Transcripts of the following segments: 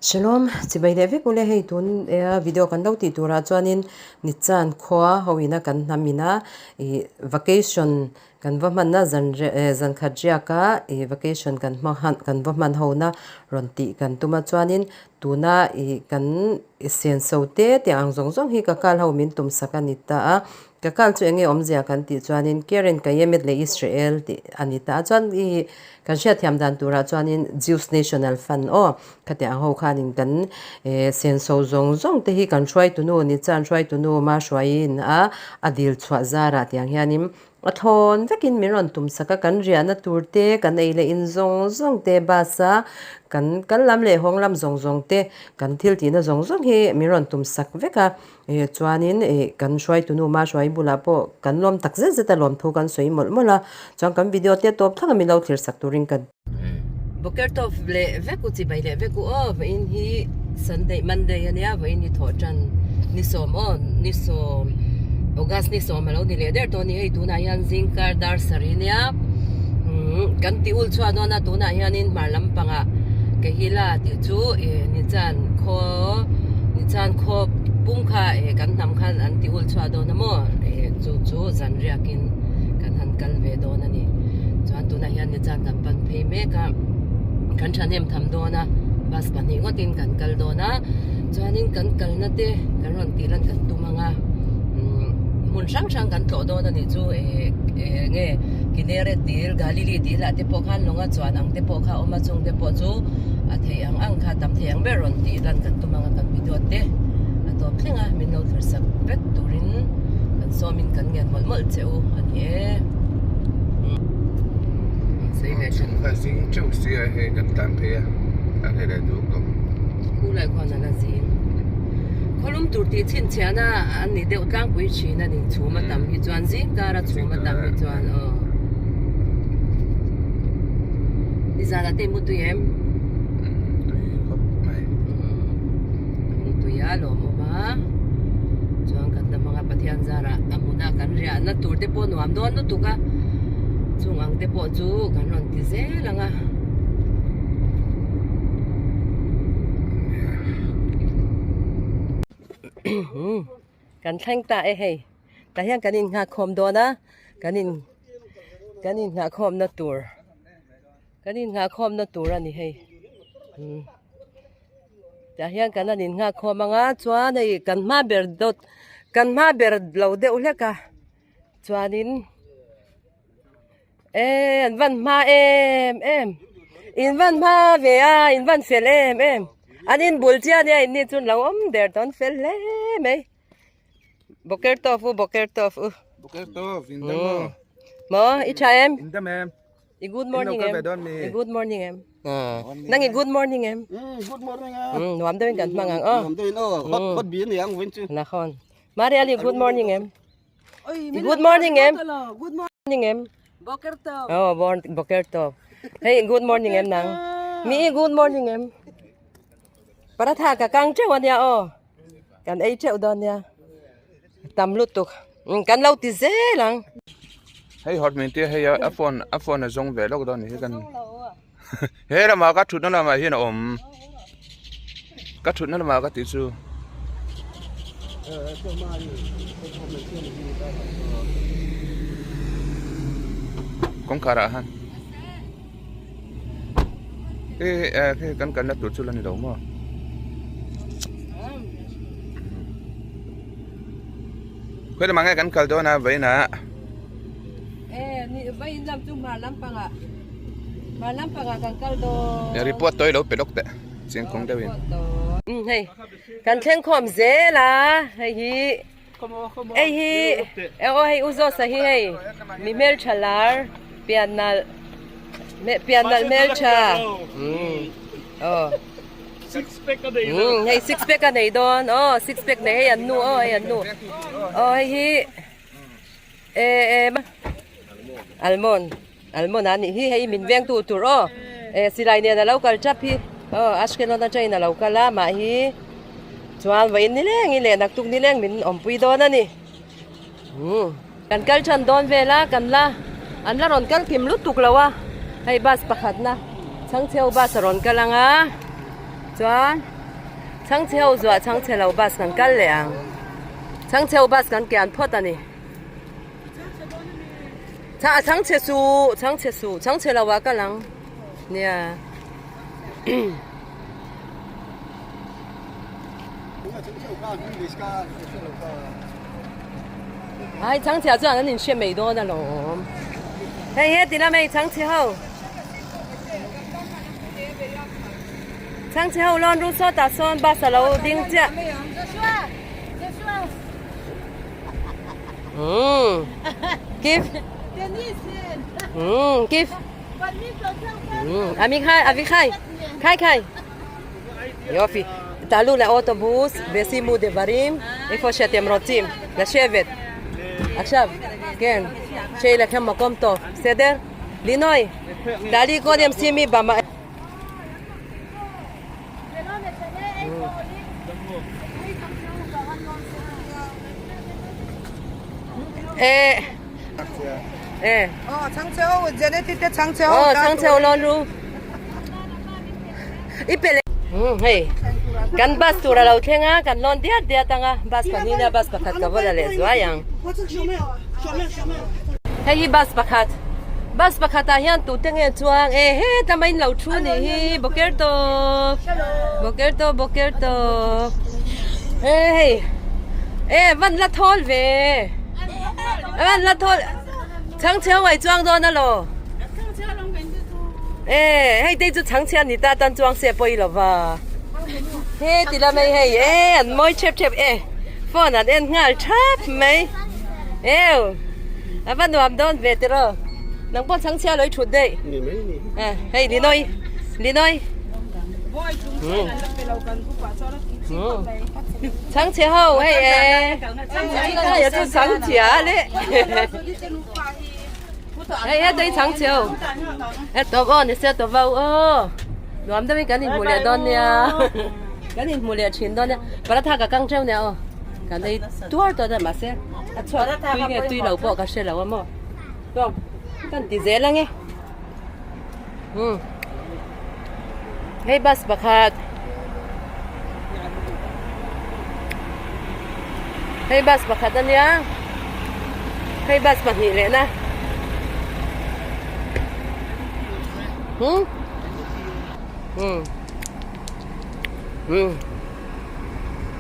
Shalom, chibai leh vek ule hei tun video kan lo tih turah chuanin Nitzan khua ho ina kan hnam ina ih vacation kan va hmanna zan zan khat riaka ih vacation kan hma kan va hman ho na rawn tih kan tum a chuanin tuna ih kan senso te te ang zawng zawng hi ka kal ho min tum sak a ni ta a. Ka kal chu enge awmzia kan tih chuanin Keren Kayemet leh Israel tih a ni ta a, chuan i kan hriatthiam dan turah chuanin Jews National Fund aw khatiang ang ho khanin kan senso zawng zawng te hi kan hruaitunu ni chuan hruaitunu ma hruaiin a a dil chhuah zarah tiang hianin a thlawn vekin min rawn tum sak a, kan riahna tur te kan ei leh in zawng zawng te bus a kan kal lam leh hawng lam zawng zawng te kan thil tihna zawng zawng hi min rawn tum sak vek a. Ih chuanin ih kan hruaitunu Mahruai bulah pawh kan lawm tak zet zet a lawmthu kan sawi mawlh mawlh a, chuan kan video te tawp thlanga min lo thlir sak turin ka Boker tawp leh vek u chibai leh vek u aw vawiin hi Sunday Monday ania vawiin hi thawh tan ni sawm aw ni sawm August ni sawm alo ni leh der tawh a ni hei tunah hian zingkar dar sarih ania umm kan ti ul chhuah dawn a tunah hianin hmar lampangah Kehila tih chu ih ni chan khaw ni chan khaw pum kha ih kan hnam khan an ti ul chhuah dawn a maw ih chu chu zan riakin kan han kal ve dawn a ni chuan tunah hian ni chan kan pan phei mek a kan thahnem tham dawn a bus pahnih ngawtin kan kal dawn a chuanin kan kalna te kan rawn tih lan kan tum ang a umm hmun hrang hrang kan tlawh dawn a nih chu ih eng nge Kineret dil Galili dil ah te pawh khan lawnga chuan ang te pawh kha a awm a chung te pawh chu a thei ang ang kha tam thei ang ber rawn tih lan kan tum ang a kan video te a tawp thleng a min lo thlir sak vek turin kan sawmin kan ngen mawlh mawlh che u a ni e. Chhungkha zing teuh sia hei kan tlan phei a a hlei leh duh tawh. Khulai khuan a la zing. Khawlum tur tih chhinchhiahna a ni deuh tlangpui thin a ni chhum a tam hi chuan zing kara chhum a tam hi chuan aw. Nizanah te i mutui em? Tui khawp mai. A mutui a lawmawm a chuan kan la hmang a Pathian zarah a hmuna kan riahna tur te pawh nuam dawn lutuk a chung ang te pawh chu kan rawn ti zel ang a. Kan thleng ta e hei tah hian kan innghak khawm dawn a kan in kan innghah khawmna tur kan innghah khawmna tur a ni hei umm tah hian kan han innghak khawm ang a chuan hei kan hma ber dawt kan hma ber lo deuh hlek a chuanin. E an van hma em em in van hma ve a in van fel em em an in bul chiah ania in ni chuan lo awm der dawn fel hle mai boker tawp u boker tawp u boker tawp in dam maw maw i tha em in dam em i good morning em i good morning em nang i good morning em good morning a nuam deuhin kan hmang ang aw nuam deuhin aw hot hot bi ani ang vawiin chu nakhon Mariali good morning em Good morning em. Good morning em. Boker tov. Oh, bon boker tov. Hey, good morning em nang. Mi good morning em. Paratha ka kang cheu ania o. Kan ei cheu dawn nia. Tam lutuk. Kan lo ti zel ang. Hei hot min tia hei a phone a phone a zawng ve lawk dawn ni hi kan he lamah ka thutna lamah hian a awm ka thutna lamah ka tih chu kawngkhar ah han hei hei kan kalna tur chu la ni lo maw khawi lamah nge kan kal dawn a vawiin ah. Report tawi lo pe lawk teh chiangkawng deuhin. Hei kan thleng khawm zel a hei hi hei hi aw hei u Zawsa hi hei mi hmeltha lar pian nalh pian nalh hmeltha aw hei six pack a nei dawn aw six pack nei hei an nu aw hei an nu aw hei hi Almond Almond a nih hi hei min veng tu tur aw eh silai nen a lo kal tap hi aw Ashkelon atangin a lo kal a mah hi chuan vawiin nileng in leh naktuk nileng min awmpui dawn a ni umm kan kal than dawn vel a kan la an la rawn kal kim lutuk lo a hei bus pakhatna chhangchheu bus a rawn kal ang a chuan. Chhangchhe ho zuah chhangchhe lo bus kan kal leh ang. Chhangchhe ho bus kan kian phawt a ni. A chhangchhe suh, chhangchhe suh, chhangchhe lo ah kal ang. Nia. Ai chhangchhe chuan an inhre mai dawn alawm. Hei heti lam hei chhangchhe ho. Chhangchhe ho lawn ru sawtah sawn bus a lo ding chiah. Umm give umm give umm Amikhai Avikhai khai khai יופי תעלו לאוטובוס ושימו דברים איפה שאתם רוצים לשבת עכשיו כן שיהיה לכם מקום טוב בסדר? לינוי תעלי קודם שימי במה Hei kan bus tur a lo thleng a kan lawn diat diat ang a bus pahnih nia bus pakhat ka va la leh zuai ang hei hi bus pakhat bus pakhat ah hian tute nge chuang e heta mai in lo thu nih hi boker tawp boker tawp boker tawp e hei e van la thawl ve van la thawl chhangchhe ho ai chuang dawn alaw e hei te chu chhangchhe a ni ta tan chuang se pawi lova he ti la mai hei e an mawi thep thep e phone an en nghal thap mai eu a va nuam dawn ve tiraw nang pawh chhangchhia lo i thut daih hei linawi linawi chhangchhe ho hei e hei chu chhangchhia le hei hetei chhangchhe ho e tawp aw ni se tawp au aw nuam deuhin kan inhmu leh dawn nia kan inhmu leh thin dawn nia paratha ka kang teuh nia aw kan ei tuar tawh a mahse a chhuak tui nge tui lo pawh ka hre lo a maw chuan kan ti zel ang e umm hei bus pakhat hei bus pakhat a nia hei bus pahnih leh na umm umm umm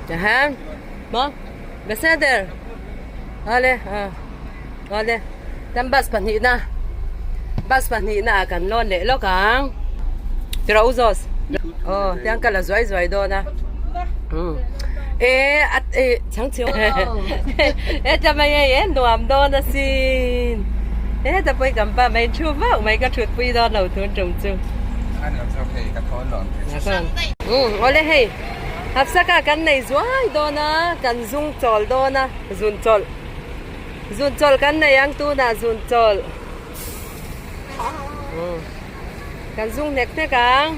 tihian maw beseder awle ah awle chuan bus pahnih na bus pahnih na ah kan lawn leh lawk ang tiraw u zaws aw tiang ka la zuai zuai dawn a umm eh a eh chhang chhiau heta mai hei e nuam dawn asin heta pawh hi kan pa mai thu vauh mai ka thut pui dawn lo tun tum chu umm awle hei. Hapsaka kan nei zuai dawn a, kan zung chawl dawn a, zun chawlh zun chawlh kan nei ang tunah zun chawlh kan zung hnek hnek ang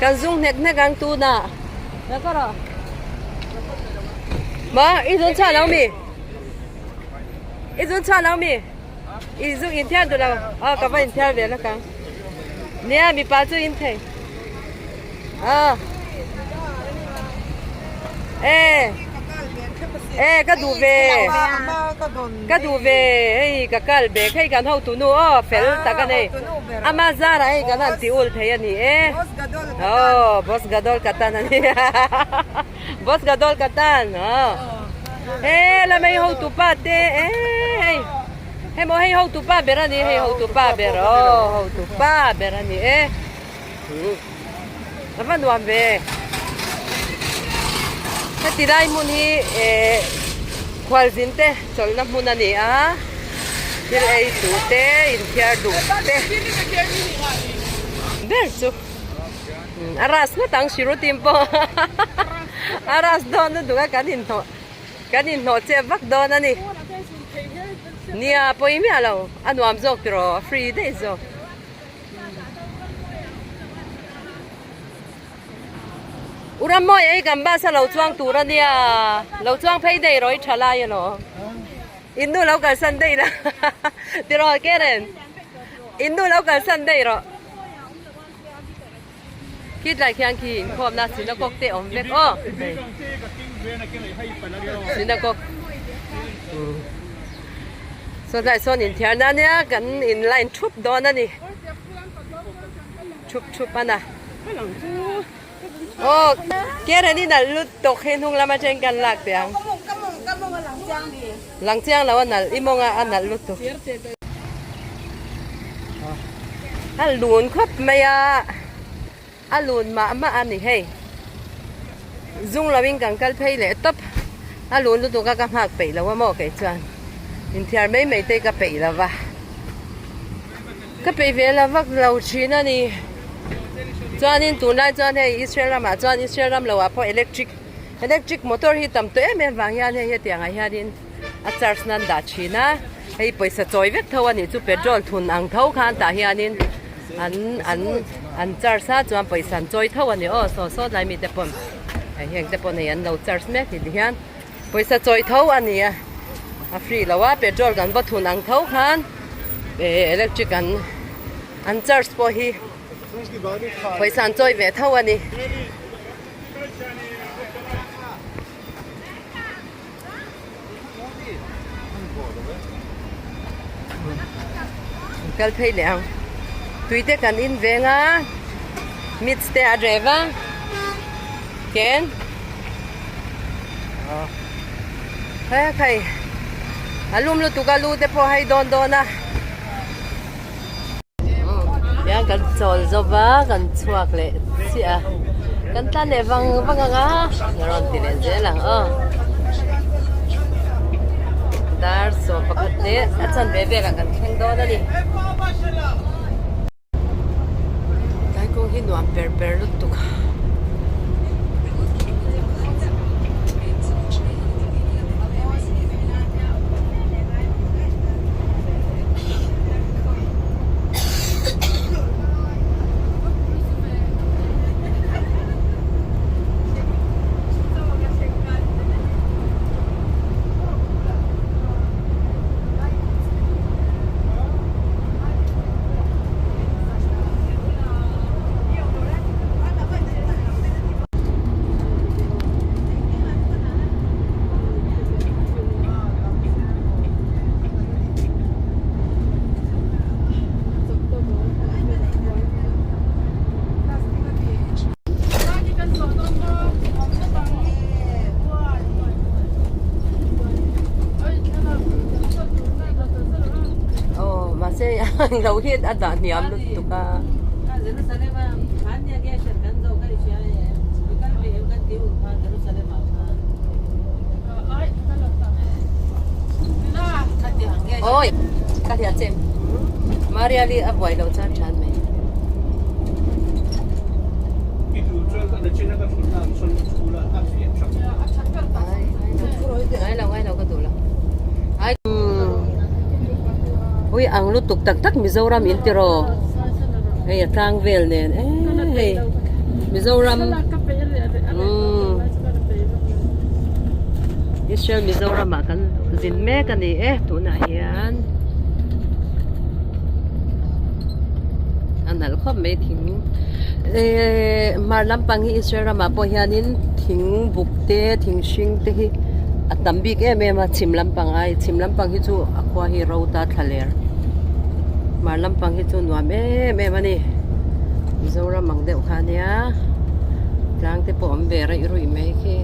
kan zung hnek hnek ang tunah maw i zun chhuah lo mi i zun chhuah lo mi i zung inthiar duh lo aw ka va inthiar ve lawk ang nia mipa chu in thei. A e e ka duh ve ka duh ve hei ka kal bek hei kan hotu nu aw fel tak a nei ama zarah hei kan han ti ul thei a ni e aw boss gadol ka tan a ni boss gadol ka tan aw he lam hei hotu pa te e hei hei maw hei hotu pa ber a ni hei hotu pa ber aw hotu pa ber a ni e. A va nuam ve. Heti lai hmun hi eh khualzin te chawlhna hmun a ni a, thil ei duh te inthiar duh te ber chu a ras ngawt ang Shruti pawh a ras dawn lutuk a kan inhnawh kan inhnawh chep vak dawn a ni. Nia pawi miah lo a nuam zawk tiraw a free daih zawk. U Rammawi ei kan bus a lo chuang tur a nia lo chuang phei daih rawh i tha lai elaw in nu lo kalsan daih la tiraw Karen in nu lo kalsan daih rawh. Khitlai khian khi inkhawmna synagogue te awm vek aw. Synagogue. Saw tlai sawn inthiarna ania kan in line thup dawn a ni. Thup thup a na. Aw Karen i nalh lut tawk hi hnung lam atangin kan lak teh ang. Lang chiang lo a nalh i mawng a a nalh lutuk. A lun khawp mai a a lun mah mah a ni hei. Zung lo in kan kal phei leh tawp a lun lutuk a ka nghak peih lo a maw kei chuan inthiar mai mai te ka peih lo va. Ka peih ve la vak lo thin a ni. Chuanin tunlai chuan hei Israel ramah chuan Israel ram loah pawh electric electric motor hi tam tawh em em vang hian hei hetiangah hianin a charge nan dah thin a. Hei pawisa chawi vek tho a nih chu petrol thun ang tho khan tah hianin an an an charge a chuan pawisa an chawi tho a ni aw saw saw lai mite pawn hei heng te pawn hei an lo charge mek ti hian Pawisa chawi tho a ni a, a free lo a, petrol kan va thun ang tho khan eh electric an an charge pawh hi pawisa an chawi ve tho a ni. Kal phei leh ang tui te kan in veng a mits te a reh va ken he khai a lum lutuk a lu te pawh hei dawn dawn a tiang kan chawl zo va kan chhuak leh chiah a kan tlan leh vang vang ang a a rawn ti leh zel ang aw dar sawm pakhat leh a chanve velah kan thleng dawn a ni. Tlai kawng hi nuam per per lutuk a. Aw mahse lo hi a dah hniam lutuk a. Awi ka hria che Mariali a buai lo chan than mai. Ngai lo ngai lo ka duh lo. Ai Ui ang lutuk tak tak Mizoram in tiraw hei a tlang vel nen e hei Mizoram umm Israel Mizoram ah kan zin mek a ni e tunah hian a nalh khawp mai thing ehh hmar lampang hi Israel ramah pawh hianin thing buk te thing hring te hi a tam bik em em a chhim lampang ai chhim lampang hi chu a khua hi ro ta thla ler hmar lampang hi chu nuam em em a ni Mizoram ang deuh kha ania tlang te pawh awm ve raih ruih mai khi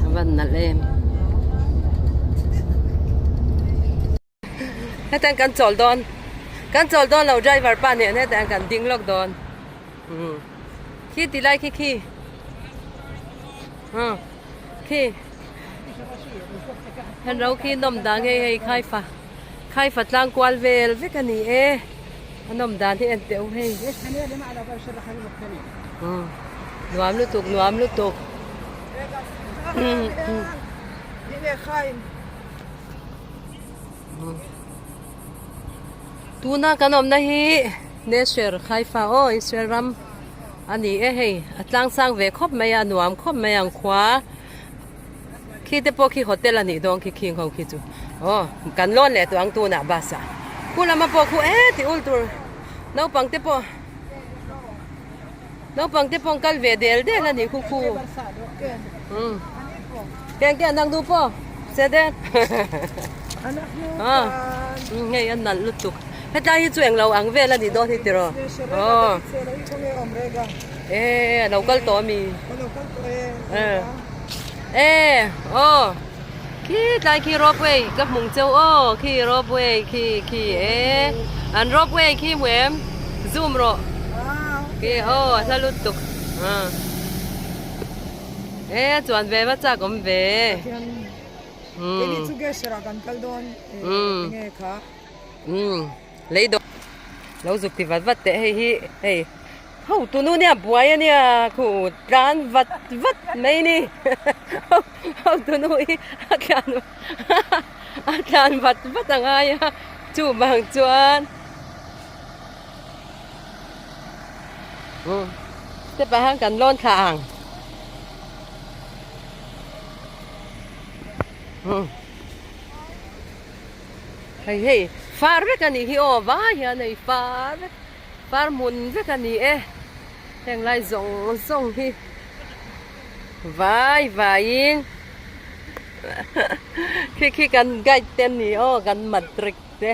a van nalh em. Hetiang kan chawl dawn kan chawl dawn lo driver pa nen hetiang kan ding lawk dawn umm khi ti lai khi khi umm khi hen ro khi nawm dan hei hei khai fa khai fa tlang kual vel vek a ni e a nawm dan hi en teh u hei umm nuam lutuk nuam lutuk umm. Tuna kan awmna hi Nesher Haifa aw Israel ram a ni e hei a tlang sang ve khawp mai a nuam khawp mai ang khua khi te pawh khi hotel a nih dawn khi khing ho khi chu aw kan lawn leh tawh ang tunah bus ah khu lama pawh khu e ti ul tur. Naupang te pawh naupang te pawh an kal ve del del a ni khu khu. Umm Ken ken dang duh pawh Seder Aw hei a nalh lutuk hetlai hi chu englo ang vel a nih dawn hi tiraw aw e a lo kal tawh ami e aw khi tlai khi ropeway ka hmung cheu aw khi ropeway khi khi e an ropeway khi hmu em zoom rawh khi aw a hla lutuk e chuan ve va chak awm ve. Umm lei dawh lo zuk ti vat vat teh hei hi hei ho tunu nia buai ania khu tlan vat vat mai ni ho tunu hi a tlan a tlan vat vat a ngai a chuvang chuan step ah hian kan lawn thla ang. Hei hei far vek a nih hi aw vai hian hei far vek far hmun vek a ni e heng lai zawng zawng hi vai vaiin khi khi kan guide te an ni aw kan matric te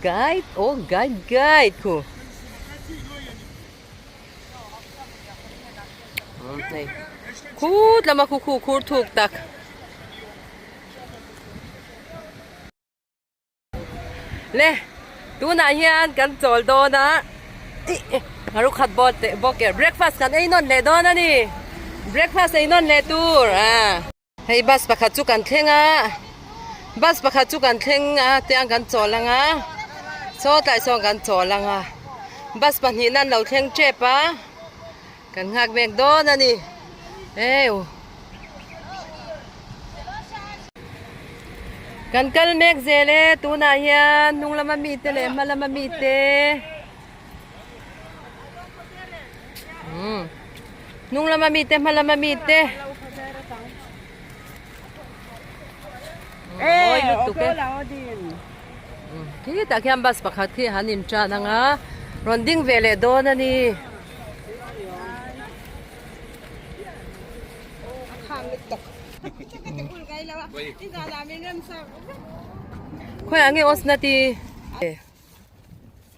guide aw guide guide khu. Hei khut lama khu khu khur thuk tak. Le tunah hian kan chawl dawn a ih a rukhat bawk teh bawk e breakfast kan ei nawn leh dawn a ni breakfast ei nawn leh tur a. Hei bus pakhat chu kan thleng a bus pakhat chu kan thleng a tiang kan chawl ang a saw tlai sawn kan chawl ang a bus pahnih nan lo thleng tep a kan nghak mek dawn a ni heu kan kal mek zel e tunah hian hnung lama mite leh hma lama mite. Hnung lama mi te hma lama mi te mawi lutuk e khitah khian bus pakhat khi han in tan ang a rawn ding ve leh dawn a ni. Khawiah nge Osnati?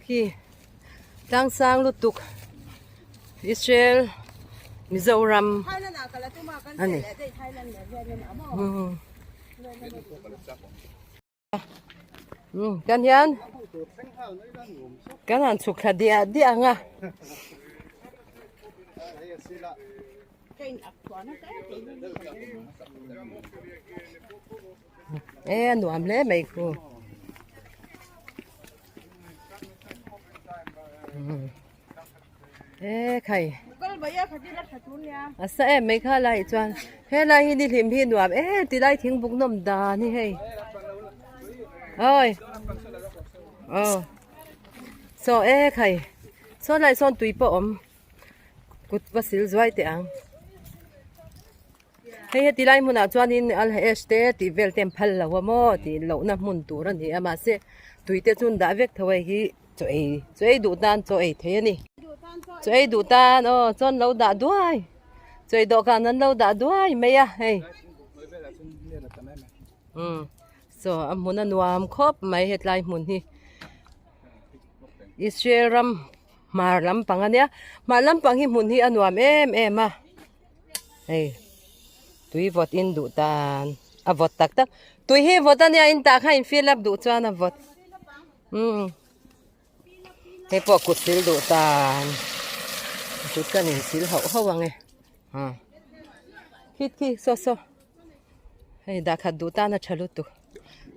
Khi tlang sang lutuk Israel Mizoram a ni kan hian kan han chhuk thla diah diah ang a. E a nuam hle mai khu. E khai a sa em mai kha lai chuan helai hi ni hlim hi nuam e tilai thing buk nawm dan hi hei oi aw saw e khai saw lai sawn tui pawh awm kut va sil zuai teh ang. Hei heti lai hmunah chuanin alhaesh te tih vel te an phal lo a maw tih lohna hmun tur a ni a mahse tui te chu an dah vek tho a hei hi chaw ei chaw ei duh tan chaw ei thei a ni chaw ei duh tan aw chuan lo dah duai chaw ei dawhkan an lo dah duai mai a hei umm saw a hmun a nuam khawp mai hetlai hmun hi Israel ram hmar lampang a nia hmar lampang hi hmun hi a nuam em em a. Hei tui vawt in duh tan a vawt tak tak tui hi vawt ania in tah kha in fill up duh chuan a vawt umm hei pawh kut sil duh tan kut kan in sil hauh hauh ang e ah khit khi saw saw hei dah khat duh tan a tha lutuk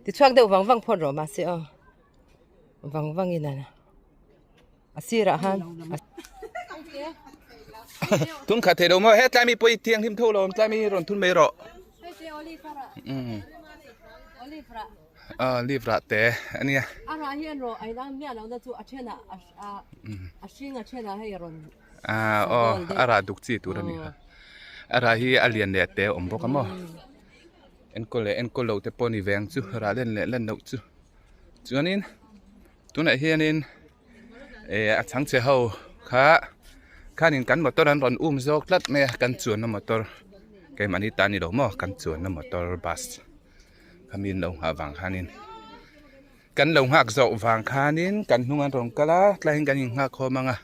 tichhuak deuh vang vang phawt rawh mahse aw vang vang in a. A sirah han Thun khat thei lo maw hetlai mi pawh i thianghlim tho lo tlai mi rawn thun mai rawh umm ah leaf rah te a nia a rah hian rawh a inang miah lo na chu a thenah a hring a thenah hei a rawn ah aw a rah duk chi tur a ni kha a rah hi a lian leh te a awm bawk a maw enkawl leh enkawl loh te pawh a ni ve ang chu rah len leh len loh chu chuanin. Tunah hianin Eh a chhangchhe ho kha khanin kan motor an rawn um zawk tlat mai a kan chuanna motor keimahni ta ni lo maw kan chuanna motor bus kha mi an lo nghah vang khanin kan lo nghak zawh vang khanin kan hnung an rawn kal a tlaiin kan innghak khawm ang a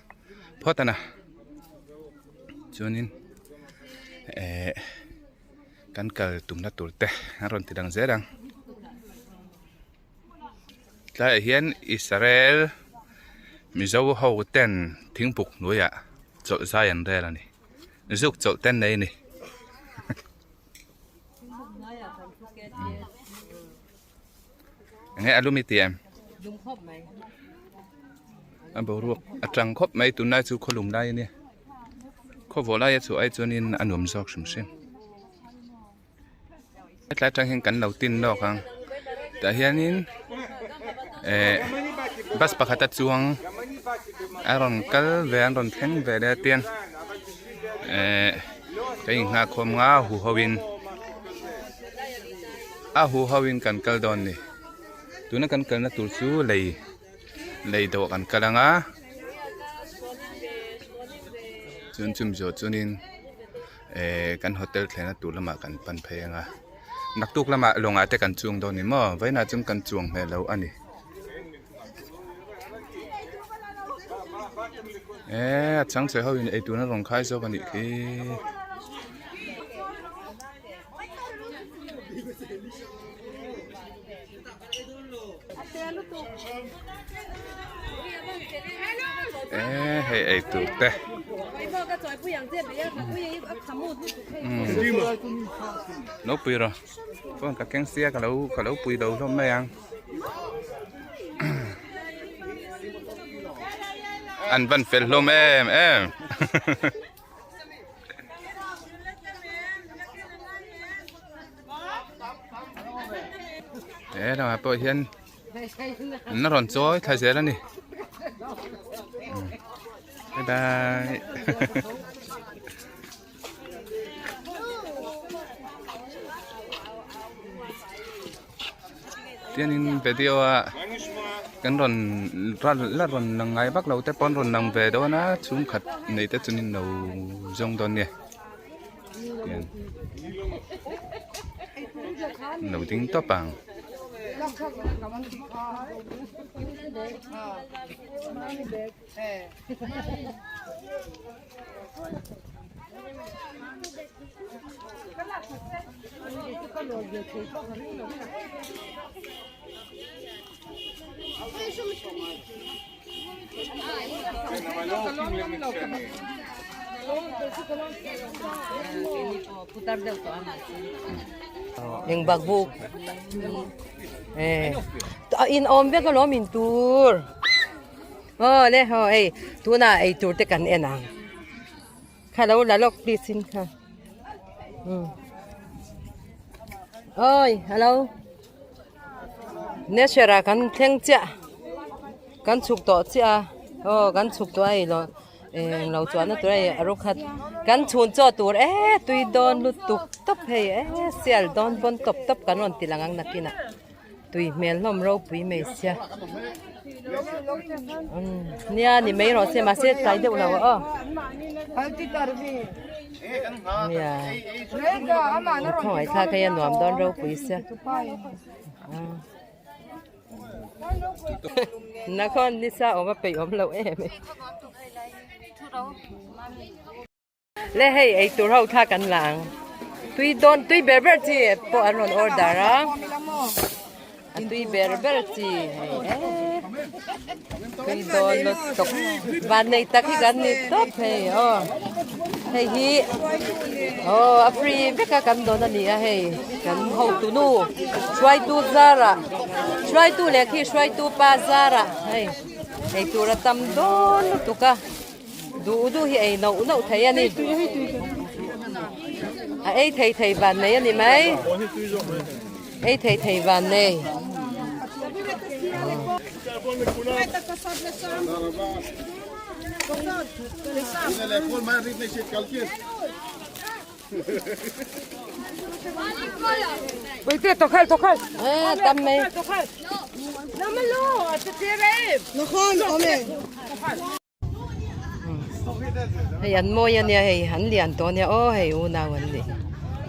phawt a na chuanin eh kan kal tumna tur te an rawn ti dang zel ang. Tlaiah hian Israel Mizo ho ten thingpuk hnuaiah chawlh zai an rel a ni zuk chawlh te an nei a ni. Enge a lum i ti em? A boruak a tang khawp mai tunlai chu khaw lum lai a nia khaw vawh laia chhuah ai chuanin a nuam zawk hrim hrim. Hetlai atang hian kan lo tin lawk ang tah hianin eh bus pakhat a chuang a rawn kal ve an rawn thleng ve leh a tiang eh ka inghak khawm nga a huho in a huho in kan kal dawn a ni tuna kan kalna tur chu lei lei dawh kan kal ang a chuan chumi zawh chuanin. Ehh kan hotel thlehna tur lamah kan pan phei ang a naktuk lamah lawngah te kan chuang dawn ni maw vawiinah chuan kan chuang hmel lo a ni ehh a chhang chhe ho in eitur an rawn khai zawk a nih khi. Eee hei ei tur te lo pui rawh phone ka keng sia ka lo ka lo pui lo hlawm mai ang an van fel hlawm em em. He lamah pawh hian an rawn chawi thla zel a ni bye bye tianin video a kan rawn la rawn lang ngai vak lo te pawh an rawn lang ve dawn a chhungkhat nei te chuan in lo zawng dawn nia. Lo ding tawp ang. Eng bak buk a in awm vek alawm in tur aw le haw hei tunah ei tur te kan en ang kha lo la lawk please in kha oi hello. Nature ah kan thleng chiah kan chhuk tawh chiah a aw kan chhuk tawh a hei lo eng lo chuan na tur a hei a rawng khat kan chhun chaw tur e tui dawn lutuk tawp hei e sial dawn pawn tawp tawp kan rawn ti lang ang nakinah tui hmel hlawm ropui mai sia nia ni mai rawh se mahse tlai deuh lo aw nia khawngaih thlak hei a nuam dawn ropui sia Nakhawn nisa awm a peih awm loh em e. Le hei eitur ho thla kan la ang. Tui dawn tui ber ber chi pawh an rawn order a. A tui ber ber chi hei e. Tui dawn lutuk. Van nei tak hi kan ni tawp hei aw. Hei hi aw a free vek a kan dawn a ni a hei kan hotu nu hruaitu zara hruaitu leh khi hruaitu pa zara hei eitur a tam dawn lutuk a. Duh duh hi ei nauh nauh thei a ni. A ei thei thei van nei a ni mai. Ei thei thei van nei. Tam mai. Hei an mawi a nia hei an lian tawh a nia aw hei unau an ni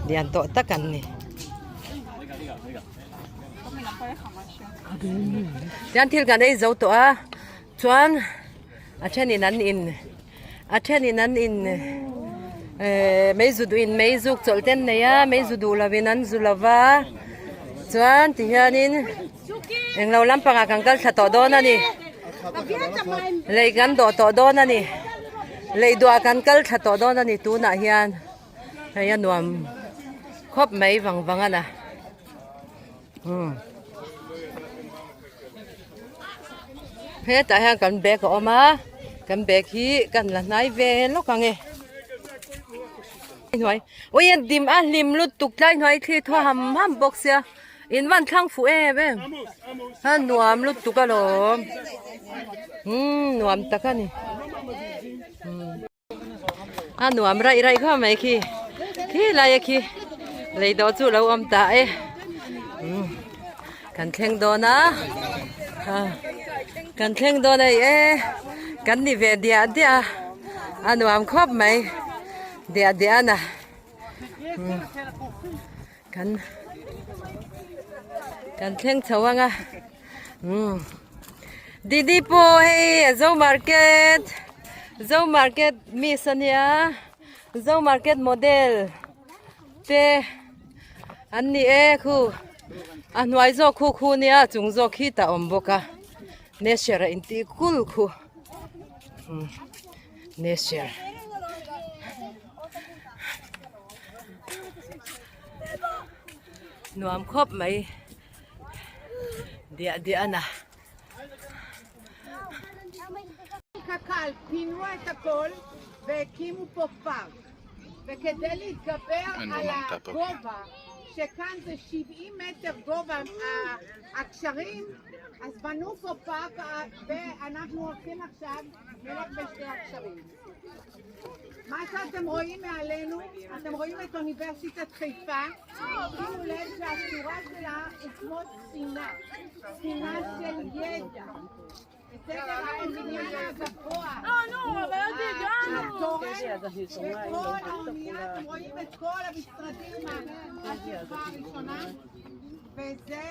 lian tawh tak an ni. Tian thil kan ei zo tawh a chuan a thenin an in a thenin an in ehh mei zu duh in mei zuk chawlh te an nei a mei zu duh lo in an zu lo va chuan ti hianin englo lampangah kan kal thla tawh dawn a ni lei kan dawh tawh dawn a ni lei duah kan kal thla tawh dawn a ni tunah hian hei a nuam khawp mai vang vang a na. Hetah hian kan bag a awm a kan bag hi kan la hnai ve lawk ang e hnuai ui a dim a hlim lutuk tlai hnuai thli thaw ham ham bawk sia in van thlang fuh em em a nuam lutuk alawm umm nuam tak a ni. A nuam raih raih khawp mai khi khi lai a khi lei dawh chu lo awm ta e kan thleng dawn a kan thleng dawn a e kan ni ve diah diah a a nuam khawp mai diah diah a na kan kan thleng chho ang a. Umm Didi pawh hei zo market zo market miss ania zo market model te an ni e khu a hnuai zawk khu khu nia chung zawk khi tah awm bawk a nesher a intih kul khu umm nesher. Nuam khawp mai. Diah diah a na. קק"ל פינו את הכל והקימו פה פארק וכדי להתגבר על הגובה שכאן זה 70 מטר גובה הגשרים אז בנו פה פארק ואנחנו הולכים עכשיו נלך בשתי הגשרים מה שאתם רואים מעלינו, אתם רואים את אוניברסיטת חיפה שימו לב שהצורה שלה הוא כמו ספינה, ספינה של ידע. בסדר? הבניין הגבוה הוא התורן, וכל האונייה, אתם רואים את כל המשרדים, השכבה הראשונה, וזה,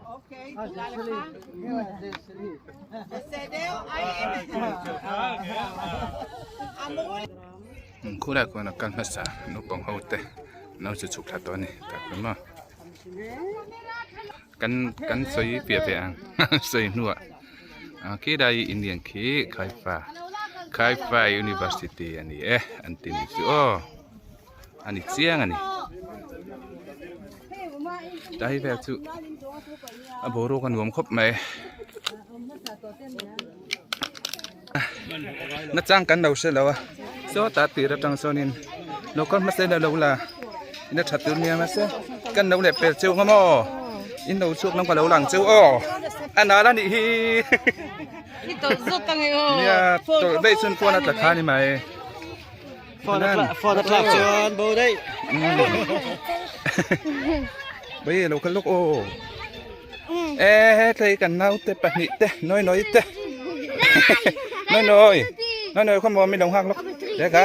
אוקיי, תודה לך. בסדר? האם... אמרו לי... Khulai khuan a kal hmasa naupang ho te an lo che chhuk thla tawh a ni tak hi maw kan kan sawi piah ve ang sawi hnuah ah khilai Indian khi Khaifa Khaifa University a ni e an ti ni chu aw a ni chiang a ni tlai vel chu a boruak a nuam khawp mai. Nachang kan lo hre lo a sawtah tir atang sawnin lo kal hmasa ila lo la in a that tur nia mahse kan lo leh pel cheu ang maw in lo chhuak lam ka lo lang cheu aw a nal a nih hi nia tawlh daih chuan phone a tla kha a ni mai Phone a thlak chuan bo daih Bai lo kal lawk aw. E hetlai kan naute pahnih te nawi nawi te nawi nawi nawi nawi khaw maw mi lo nghak lawk leh kha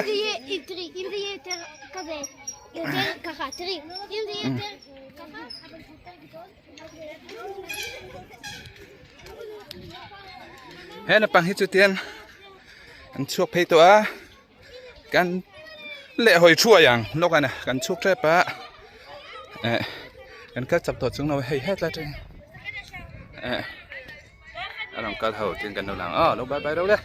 he naupang hi chu tian an chhuak phei tawh a. Kan leh hawi thuai ang lawk a ni kan chhuk tep a eh kan kal chak tawh chung lo hei hetlai atangin eh a rawn kal ho tin kan lo lang aw lo bye bye reuh le.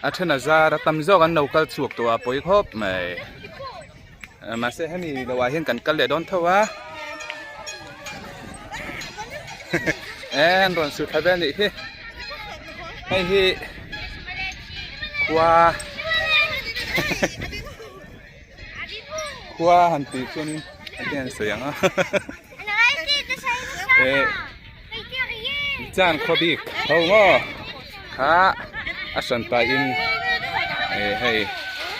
A then a zar a tam zawk an lo kal chhuak tawh a pawi khawp mai mahse hemi lo ah hian kan kal leh dawn tho a eh an rawn suh thla vel anih hi hei hi khua khua han tih chuanin enge an sawi ang a eh chan khaw bik ho maw kha a hran pahin eh hei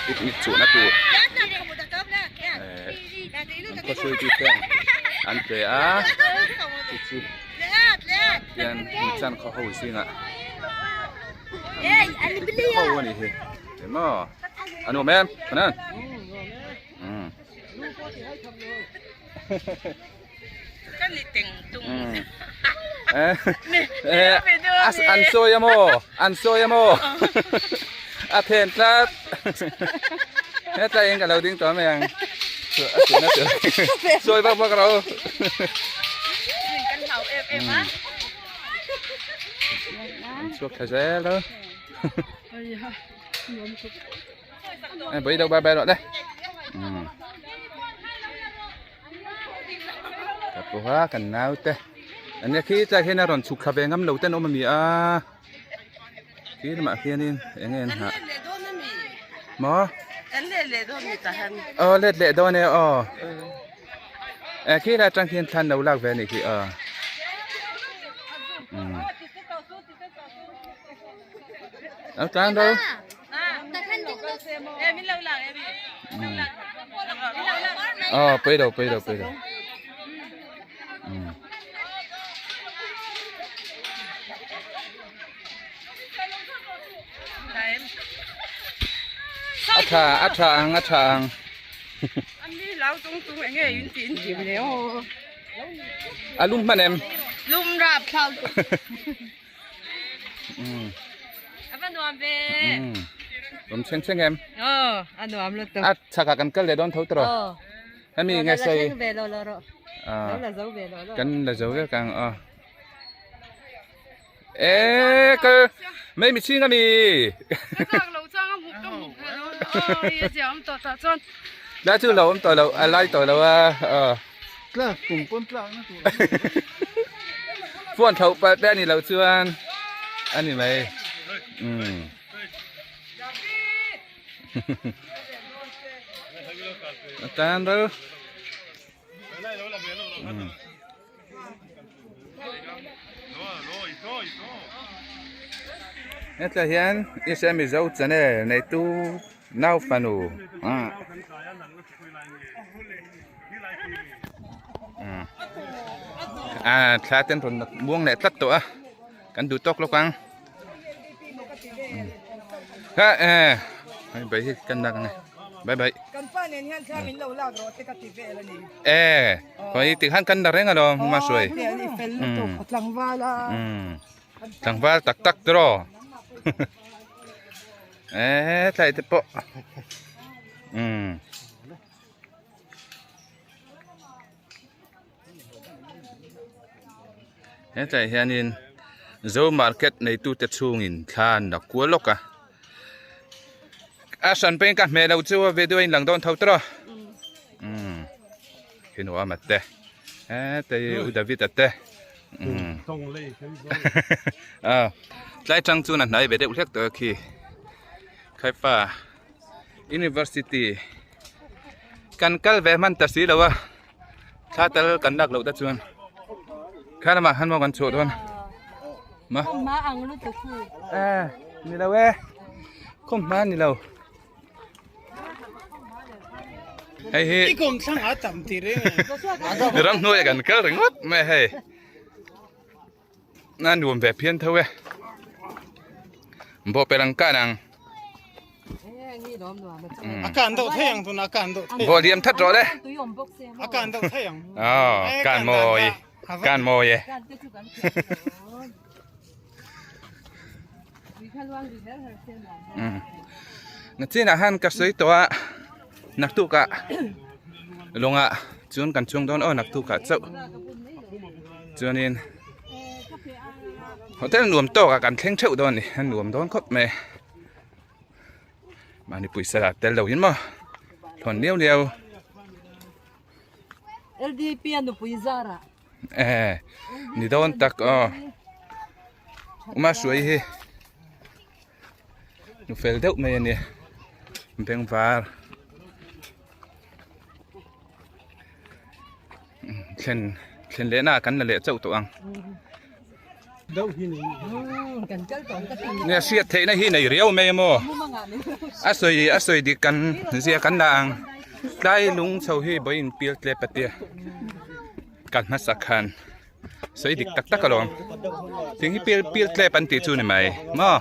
picnic chhuahna tur eh an khaw. hruaitu ten an pe a chu chu hian chan khaw ho zingah ho a nih hi emaw a nuam em Hanan umm an sawi a maw an sawi a maw a then tlat hetlai in ka lo ding tawh mai ang sawi vak vak ro an chhuak thla zel a bye đâu bye bye rồi đây ka pawha kan nau te ania khi tlai hian a rawn chhuk thla ve ngam lo ten awm a mi a khi lamah khianin eng nge an nghah maw aw let leh dawn e aw e khi lai atang khian thlan lo lak ve a nih khi aw umm Alo tlan ro. Ờ, pui đâu, pui đâu, pui đâu. A tha, a tha ang, a tha ang. A lum hman em? Lum rap thlau. A va nuam ve. Awm chheng chheng em? Aw, a nuam lutuk. A chhakah kan kal leh dawn tho tawh. Aw. Hemi nge sawi. Lo la thleng ve lo lo rawh. Lo la zo ve lo lo. Kan la zo vek ang aw. E kal mai mi chhing ami. Ka chak lo chang a hmuh ka hmuh ve lo. Aw, hei a zia awm tawh tah chuan. La chu lo awm tawh lo, a lai tawh lo a. Aw. Tlak kum pawn tlak na tur. Phone tho palh te ani loh chuan ani mai. Umm. A tan ro. Umm. Hetlai hian Israel Mizo channel neitu nau fanu ah ah thla ten rawn muang leh tlat tawh a kan duh tawk lawk ang ha eh hei bai hi kan lak ang e bye bye Kan pa nen hian thla min lo lak rawh te ka ti vel a ni. Eh, khawi tikhan kan la reng alawm hma suai. Tlangval a. Tlangval tak tak tiraw. Eh, tlai te pawh. Um. Hetlai hianin Zo market neitute chhungin thla an la kual lawk a. A hran peng ka hmeh loh chu a video a inlang dawn tho tawh a. Umm khi nuam a te heta hi u David a te umm a tlai tang chuan a hnai ve deuh hlek tawh a khi Khaifa University kan kal ve hman ta si lo a. Thla tel kan lak loh te chuan kha lamah khan maw kan chhuah dawn ma Khawmhma ang lutuk hu. Eh, ni lo e. Khawmhma ni lo. Hei hi. I kawm thlang a tam ti reng. Ram hnuai kan kal ringawt mai hei. Na nuam ve phian tho e. Bawh pelang kan ang. A kan deuh thei ang tuna a kan deuh thei. Bawh liam that rawh le. A kan deuh thei ang. Oh, kan mawi. Kan mawi e. Na chinah han ka sawi tawh a naktukah lawngah chuan kan chuang dawn aw naktukah chauh chuanin hotel nuam tawkah kan thleng theuh dawn a ni a nuam dawn khawp mai mahni pawisa lah tel loh in maw thawn liau liau. LDP a nupui zarah. Eh, ni dawn tak aw. Uma suai hi nu fel deuh mai a ni beng var thlen thlen leh na kan la leh chauh tawh ang nia hriat theihna hi nei riau mai a maw a sawi a sawi dik kan zia kan la ang. Tlai lung chho hi vawiin pial tlep a tia kan hmasa khan sawi dik tak tak alawm thing hi pial pial tlep an tih chu ni mai maw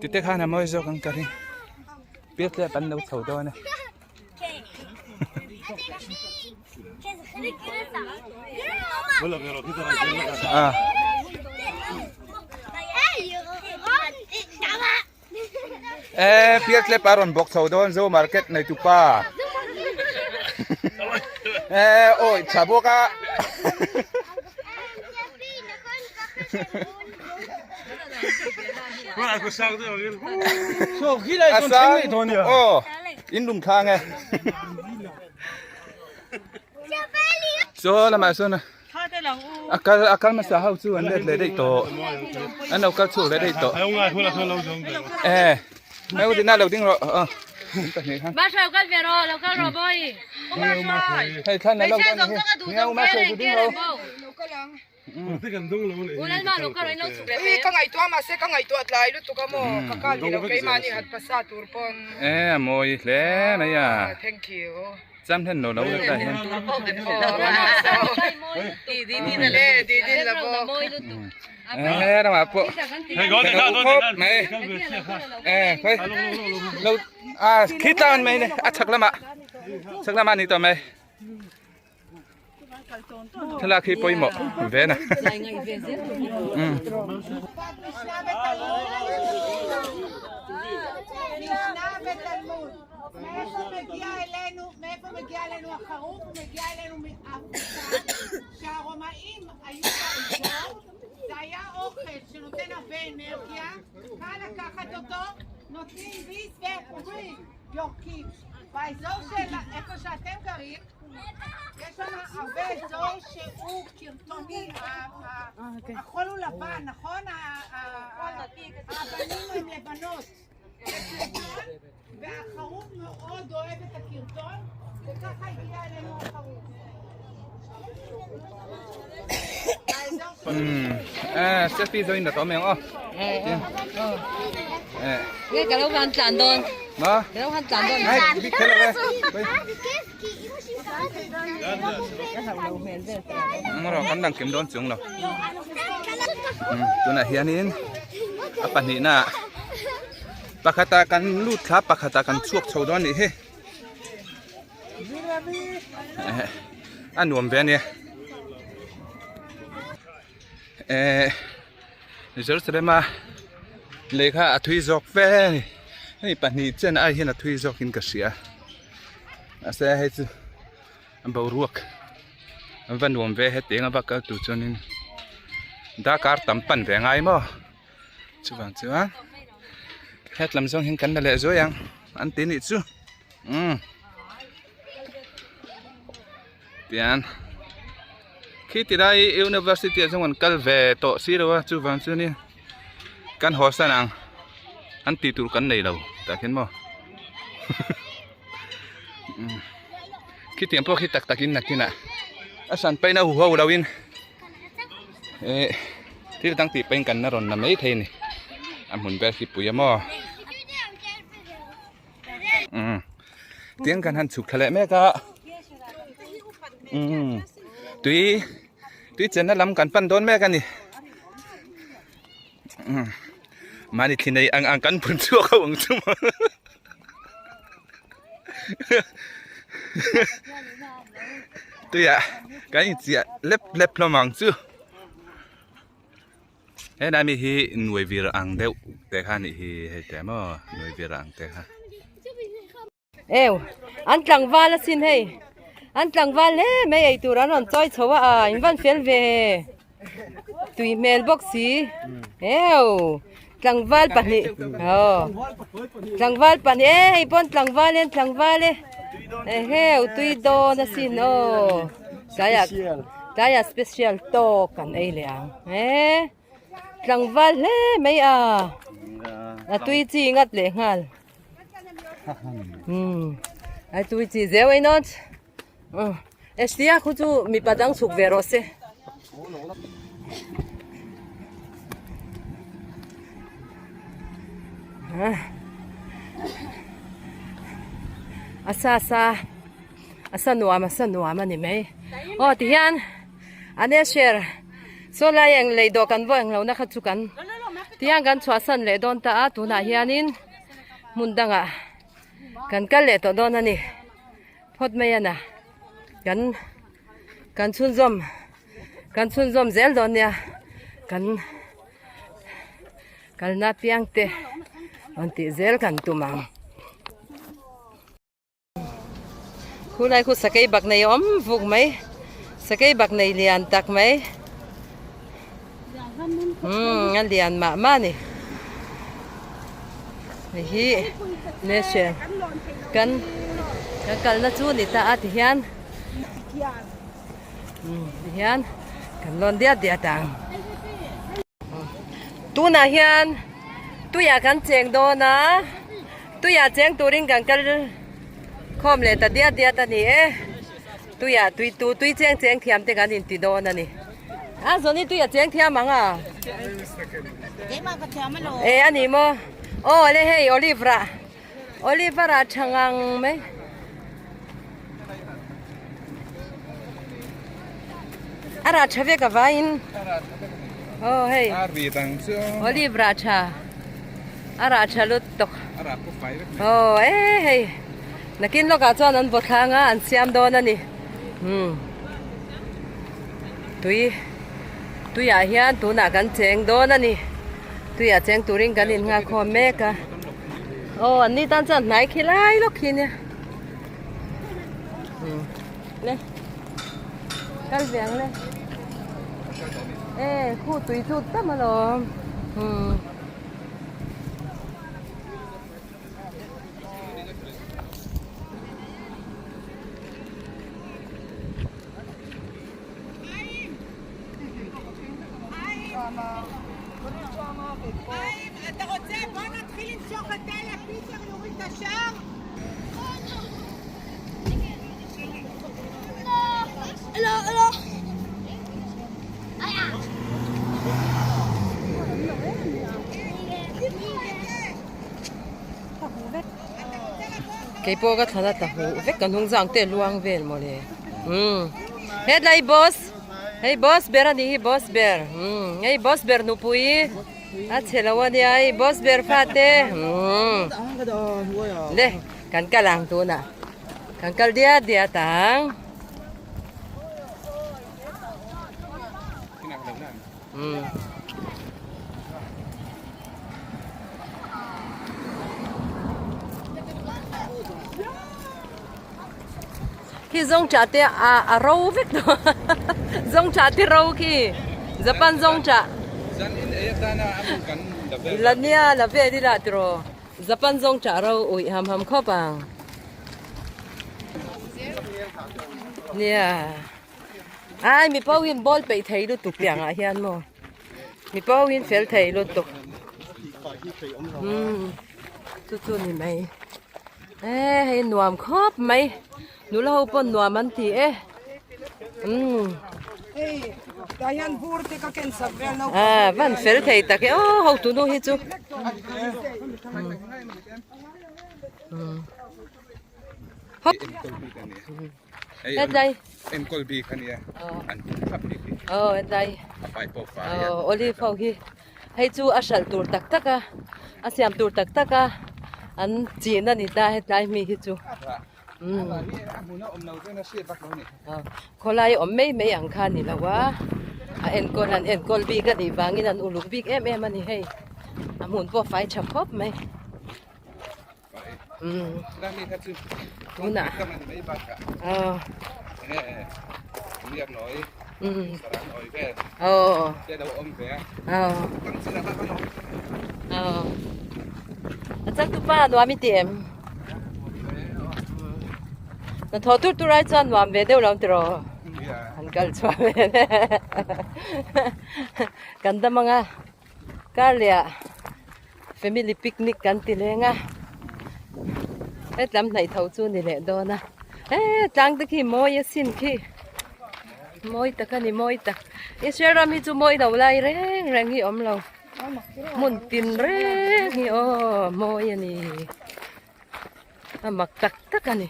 tite khan a mawi zawk ang ka ring pial tlep an lo chho dawn a. Ah. Eh, pial tlep a rawn bawk chho dawn zo market nei tu pa. Eh, oi, tha bawk a. A sang, oh, in lum thlang e. Saw lamah sawn a. A kal a kal hmasa ho chu an let leh daih tawh an lo kal chhuak leh daih tawh eh mai u dina lo ding rawh aw hei thlan a lo dawn a hi nia u ma hruai chu ding rawh eh a mawi hle mai a. Cham hlen lo lo ta hian. Eh ramah pawh khawp mai eh khawi lo a khi tlang an mai ni a chhak lamah chhak lamah a ni tawh mai thlalak hi pawimawh ve na. מאיפה מגיע אלינו החרוב? הוא מגיע אלינו מאפריקה, שהרומאים היו באזור, זה היה אוכל שנותן הרבה אנרגיה, קל לקחת אותו, נותנים ביס ואומרים, יורקים. באזור של איפה שאתם גרים, יש שם הרבה אזור שהוא קרטוני, החול הוא לבן, נכון? האבנים הן לבנות. והחרוב מאוד אוהב את הקרטון, וככה הגיע אלינו החרוב. À, selfie rồi là có miếng không? Nghe cái lâu han tlan dawn. Mà. Cái lâu han tlan dawn. Này, biết thế là đây. Nó rồi kan dang kim dawn chung lo. Tunah hianin a pahnihna ah pakhatah kan lut thla pakhatah kan chhuak chho dawn a nih hi a nuam ve a nia eh Jerusalem a lehkha a thui zawk fe a ni hei pahnih chen ai hian a thui zawk in ka hria mahse hei chu boruak an va nuam ve hetiang a va kal tur chuanin darkar tam pan ve a ngai maw chuvang chuan hetlam zawng hian kan la leh zuai ang an ti nih chu umm tian khi ti lai university ah chuan kan kal ve tawh si lo a chuvang chuanin kan haw san ang an tih tur kan nei lo tah khian maw khitiang pawh khi tak tak in nakinah a hran paina hu ho lo in eh thil dang tih pahin kan la rawn la mai thei a ni a hmun vel hi pui a maw umm tiang kan han chhuk thla leh mek a umm tui tui chenna lam kan pan dawn mek a ni umm mahni thli nei ang ang kan phun chhuak ho ang chu maw tuiah kan inchiah lep lep hlawm ang chu helai mi hi nuai vir ang deuh te kha a nih hi hei te maw nuai vir ang te kha. Eu an tlangval asin hei an tlangval hle mai ei tur an rawn chawi chho a a in van fel ve tui hmel bawk si eu tlangval pahnih aw tlangval pahnih e hei pawn tlangval e an tlangval e eheu tui dawn asin aw tlaiah tlaiah special tawk an ei leh ang e. Tlangval hle mai a a tui chi ngat leh nghal umm a tui chi zeu ei nawt Estia khu chu mipa dang chhuk ve rawh se. A sa sa a sa nuam a sa nuam a ni mai. Aw tihian a ne share saw lai eng lei dawh kan vaw eng lohna kha chu kan tihian kan chhuahsan leh dawn ta a tunah hianin hmun dangah kan kal leh tawh dawn a ni phawt mai a na kan kan chhunzawm kan chhunzawm zel dawn nia kan kalna piang te rawn tih zel kan tum ang. Khulai khu sakei bak nei awm vuk mai sakei bak nei lian tak mai umm a lian mah mah a ni hei hi nation kan kan kalna chu ni ta a tihian umm tihian kan lawn diat diat ang. Tunah hian tuiah kan cheng dawn a, tuiah cheng turin kan kal khawm leh ta diat diat a ni e. Tuiah tui tu tui cheng cheng thiam te kan inti dawn a ni. A zawni tuiah cheng thiam ang a? E a ni maw? Aw le hei olive rah olive a rah tha ngang mai. A rah tha vek a vaiin aw hei olive rah tha a rah tha lut tawk aw e hei nakin lawkah chuan an vaw thlang a an siam dawn a ni umm tui tuiah hian tunah kan cheng dawn a ni tuiah cheng turin kan innghak-khawm mek a aw an ni tan chuan hnai khi lai lawk khi nia. Le kal ve ang le e khu tui chu tam alawm umm. Keipawh ka thlan a tla huh vek ka hnung zang te luang vel mawle umm hetlai boss hei boss ber a nih hi boss ber umm hei boss ber nupui a chhe lo a nia hei boss ber fate umm le kan kal ang tunah kan kal diat diat ang umm. Khi zawng chah te a a ro vek tawh zawng chah te ro khi Japan zawng chah la nia la vel ila tiraw Japan zawng chah ro uih ham ham khawp ang nia ai mi pawhin ball peih thei lutuk tiang ah hian maw mi pawhin fel thei lutuk umm chu chu ni mai. E hei nuam khawp mai nula ho pawh nuam an ti e umm hei tah hian bur te ka ken sak vel no a van fel thei tak e aw ho tunu hi chu hetlai enkawl bik ania an tum thlap bik hi aw hetlai a pai pawh fai aw olive ho hi Hei chu a hralh tur tak tak a, a siam tur tak tak a, an chin a ni ta hetlai mi hi chu. Umm. Khawlai awm mai mai ang kha a ni lo a, a enkawl an enkawl bik a nih vangin an uluk bik em em a ni hei. A hmun pawh a fai tha khawp mai. Umm. Tunah. Aw. Umm. Aw. Aw. Aw. A changtupa nuam i ti em? Hnathawh tur tur ai chuan nuam ve deuh lo tiraw? An kal chhuah ve Kan dam anga kar leh ah family picnic kan ti leng a hetlam hnaih tho chu ni leh dawn a he tlang te khi mawi asin khi mawi tak a ni mawi tak Israel ram hi chu mawi lo lai reng reng hi awm lo hmun tin reng hi aw mawi a ni. A mak tak tak a ni.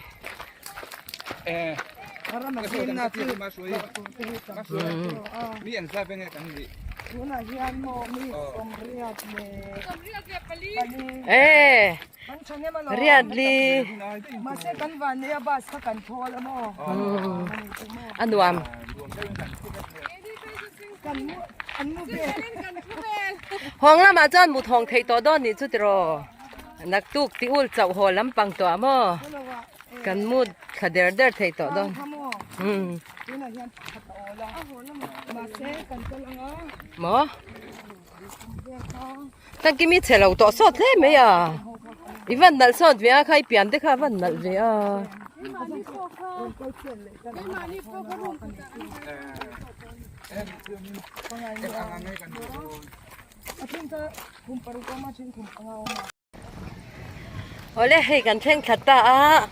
E riat li a nuam. Hawng lamah chuan mut hawng theih tawh dawn nih chu tiraw? Naktuk ti ul chauh haw lampang tawh ah maw? Kan mut thla der der theih tawh dawn. Maw? Tangkimi chhe lo tawh sawt hle mai a. I van nalh sawt ve a kha i pian te kha a van nalh ve a. Awle hei kan thleng thla ta a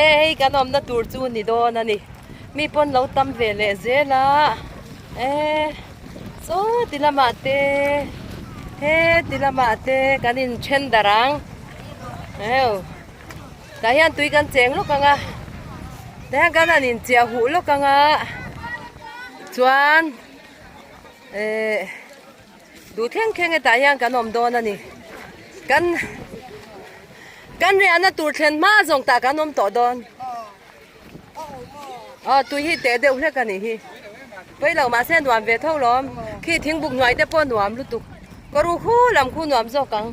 e hei kan awmna tur chu ni dawn a ni mi pawn lo tam ve leh zel a e saw ti lamah te he ti lamah te kan in then darh ang heu tah hian tui kan cheng lawk ang a tah hian kan han inchiah huh lawk ang a chuan eh. Duh thleng thleng hetah hian kan awm dawn a ni. Kan kan riahna tur thlen hma zawng tah kan awm tawh dawn. Aw tui hi teh deuh hlek a nih hi. Pawi lo mahse nuam ve tho lawm. Khi thingbuk hnuai te pawh nuam lutuk. Ka ru khu lam khu nuam zawk ang.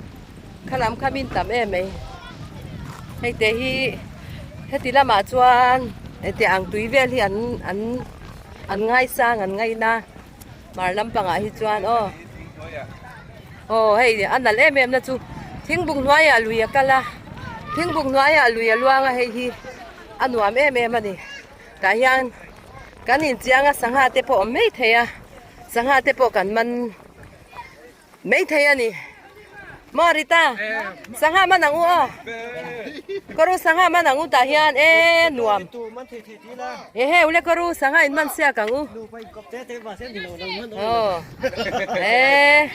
Kha lam kha min tam em mai. Hei te hi heti lamah chuan heti ang tui vel hi an an an ngaisang an ngaina. Hmar lampangah hi chuan aw aw hei a nalh em em na chu thingbuk hnuaiah lui a kal a thingbuk hnuaiah lui a luang a hei hi a nuam em em a ni tah hian kan inchiang a sangha te pawh a awm mai thei a sangha te pawh kan man Mai thei a ni. Maw Rita, sangha man ang u aw. Ka ru sangha man ang u tah hian e nuam. E he ule ka ru sangha in man siak ang u. Aw. E.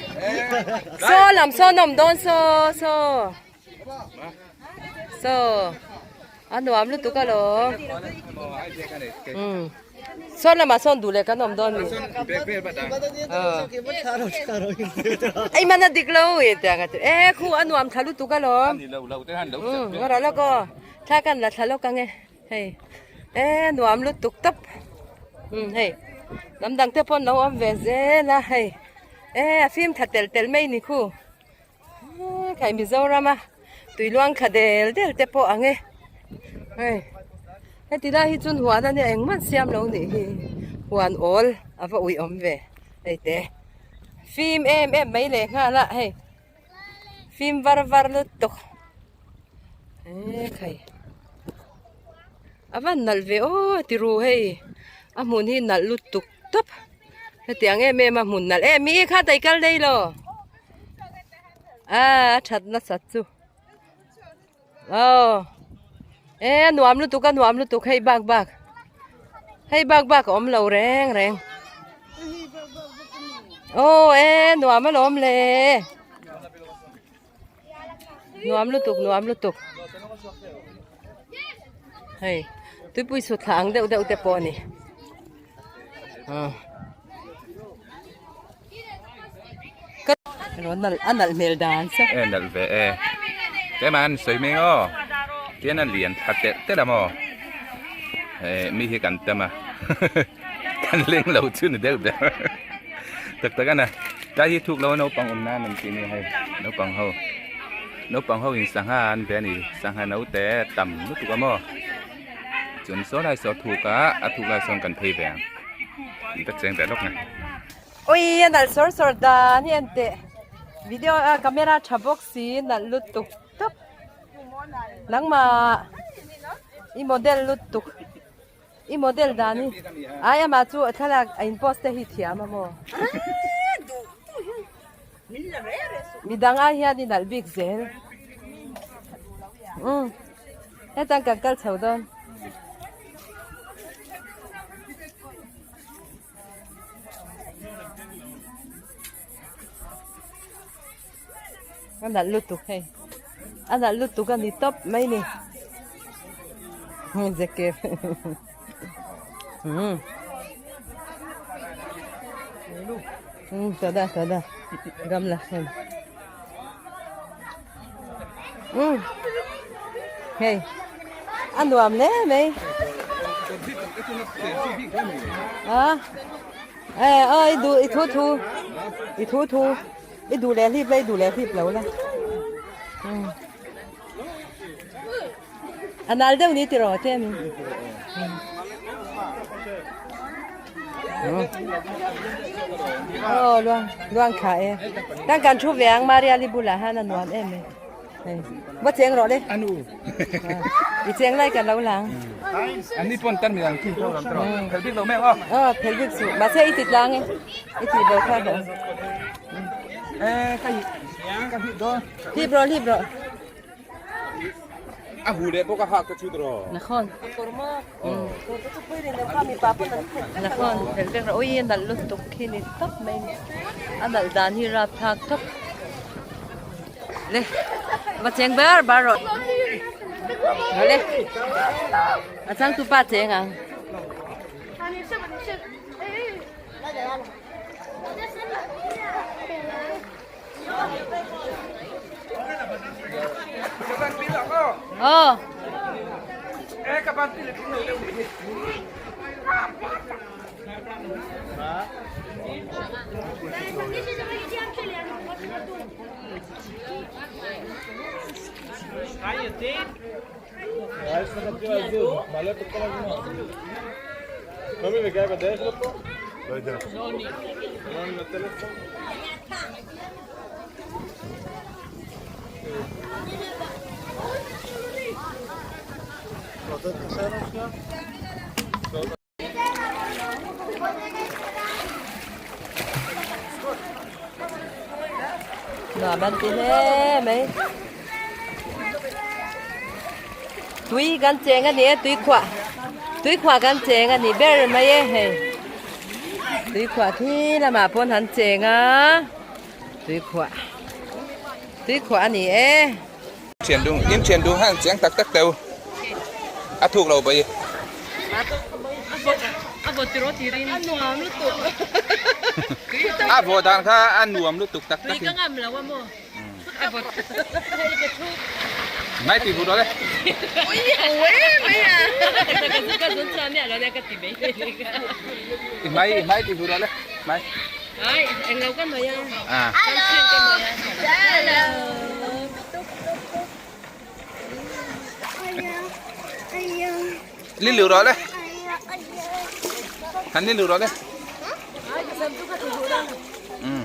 So lam so nawm dawn so so. So. A nuam lutuk alawm. Umm. Sawn lamah sawn duh leh kan awm dawn mi. Ei man a dik lo e tiang a ti. E khu a nuam thla lutuk alawm. Umm nga rawh lawk aw. Thla kan la thla lawk ang e. Hei. E nuam lutuk tawp. Umm hei. Hnam dang te pawh an lo awm ve zel a hei. E a fim tha tel tel mai ni khu. Khai Mizoram a tui luang thla del del te pawh ang e hei heti lai hi chuan huan a nia engmah siam lo nih hi huan awl a va ui awm ve hei te fim em em mai leh nghal a hei fim var var lutuk e khai a van nalh ve aw ti ru hei a hmun hi nalh lutuk tawp. Hetiang em em a hmun nalh em mi kha tai kal daih lo a that nasat chu aw e a nuam lutuk a nuam lutuk hei bak bak hei bak bak a awm lo reng reng aw e nuam alawm le nuam lutuk nuam lutuk hei tuipui sut thla ang deuh deuh te pawh a ni a nalh hmel dan se e nalh ve e tlem an sawi mai aw tian a lian thla telh telh a maw e mi hi kan tam a kan leng lo chu ni deuh ber tak tak a na tlai hi thuk lo a naupang awm nan an tih nia hei naupang ho naupang ho in sangha an ve a ni sangha naute tam lutuk a maw chuan saw lai saw thuk a a thuk lai sawn kan phei ve ang ka cheng ve lawk nge. Ui a nalh sawr sawr dan hi en teh video a camera tha bawk si nalh lutuk tawp nangmah i model lutuk. I model dan hi ai amah chu a thlalak a in post te hi thiam a maw? Midang ai hian i nalh bik zel. Umm hetang kan kal chho dawn. A nalh lutuk hei. A nalh lutuk a ni tawp mai ni. זה כיף. תודה, תודה. גם לכם. Hei, a nuam hle mai. A, e, a, i duh, i thu thu, i thu thu, i duh leh hlip la, i duh leh hlip lo la. A nal deuh ni tiraw te mi. Aw luang luang kha e. Tang kan thu ve ang Maria li bulah han a nuam em e. Hei. Va cheng rawh le. Anu. I cheng lai kan lo lang. Ani pon tan mi ang ki ho lam tro. Phel bik lo mek aw. Aw phel bik su. Mahse i ti tlang e. I ti bo kha bo. E ka hi ka hi do. Hlip rawh hlip rawh. A hu leh bawk a hak ka chu tawh. Nakhon. Nakhon phel vek rawh. Ui a nalh lutuk khi ni tawp mai ni. A nalh dan hi rap thlak tawp. Le va cheng bar bar rawh. Le a changtu pa cheng ang. Ờ. Nuam an ti hle mai. Tui kan cheng a ni e tui khuah tui khuah kan cheng a ni ber mai e hei tui khuah khi lamah pawn han cheng a tui khuah tui khuah a ni e. Thian dung in thian dung han cheng tak tak teu a thuk lo bai. A vawh dan kha a nuam lutuk tak tak in. Mai ti hu rawh le. Mai mai ti hu rawh le. Mai. À. Li lưu rawh le. Han li lưu rawh le. Um.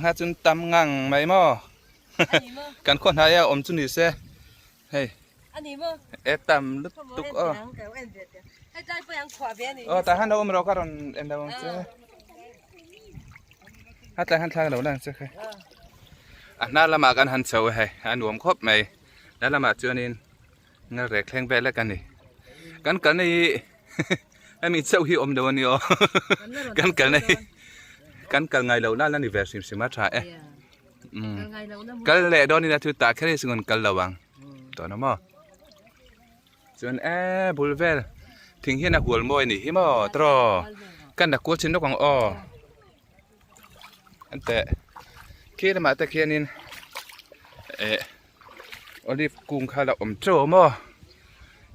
Nga chun tam ngang mai maw kan khaw hnai a awm chu ni se hei e tam lutuk aw aw tah hian lo awm rawh ka rawn en lo ang che a tlai hian thla lo la ang che kha a hnar lamah kan han chho a hei a nuam khawp mai la lamah chuanin ngal rek thleng vel vek a ni kan kalna hi hemi chauh hi awm lo a ni aw kan kalna hi kan kal ngai loh lai la ni ve hrim hrim a tha e. Kal leh dawn ila chu tah kher hi chuan kal lo ang tawh na maw. Chuan e bul vel thing hian a hual mawi a nih hi maw tawh kan la kual chin lawk ang aw. An teh khi lamah te khianin eh olive kung kha a la awm teuh a maw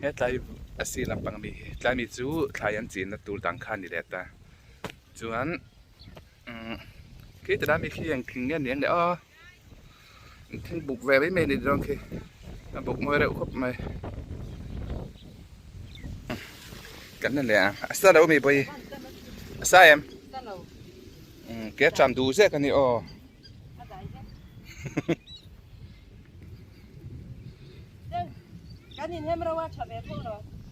hetlai a sir lampang ami hi tlai mi chu thlai an chinna tur dang kha a ni leh ta chuan umm khi tilai mi khi eng thing nge ni ang le aw thing buk ve mai mai a ni dawn khi a buk mawi reuh khawp mai kan la leh ang a sa lo ami pawh hi a sa em umm ke a tram duh zek a ni aw.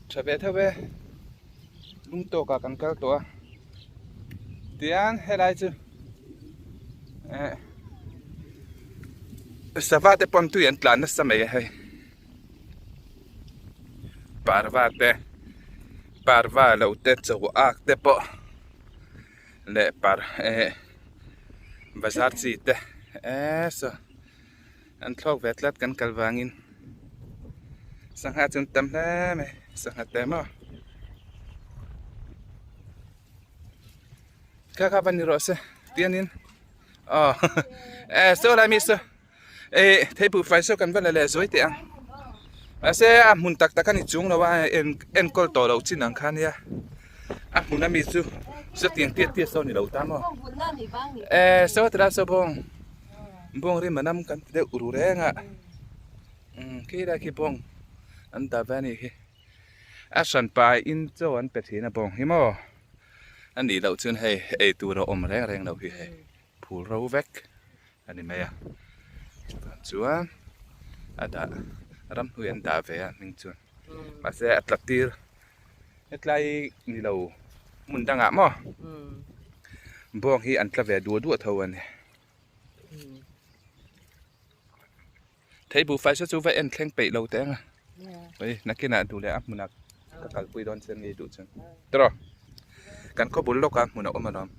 Tha ve tho e lung tawk ah kan kal tawh a tiang helai chu eh sava te pawh an tui an tlan nasa mai a hei parva te parva lo te chaw ak te pawh leh par eh bazar chi te eh saw an thlawk ve tlat kan kal vangin sangha chu an tam hle mai sangha te maw kha kha va ni rawh se tianin aw eh saw lai mi saw eh theipui fai saw kan va la leh zuai teh ang mahse a hmun tak tak a ni chung lo a en enkawl tawh loh chin ang kha nia a hmun ami chu chutiang tiat tiat saw a ni lo ta maw eh saw tilai saw bawng bawng rim a nam kan ti deuh ru reng a umm khi lai khi bawng an dah ve a nih hi a hran pa in chaw an pe thin a bawng hi maw a nih loh chuan hei ei tur a awm reng reng lo hi hei phul ro vek. a ni mai a chutah chuan a dah ramhnuai an dah ve a hming chuan mahse a tla tir hetlai ni lo hmun dangah maw bawng hi an tla ve duah duah tho a ni theibuhfai saw chu va en thleng peih lo teh ang a hei nakinah duh leh a hmunah ka kalpui dawn chiang ngei duh chuan tawh kan khaw bul lawkah hmun a awm alawm.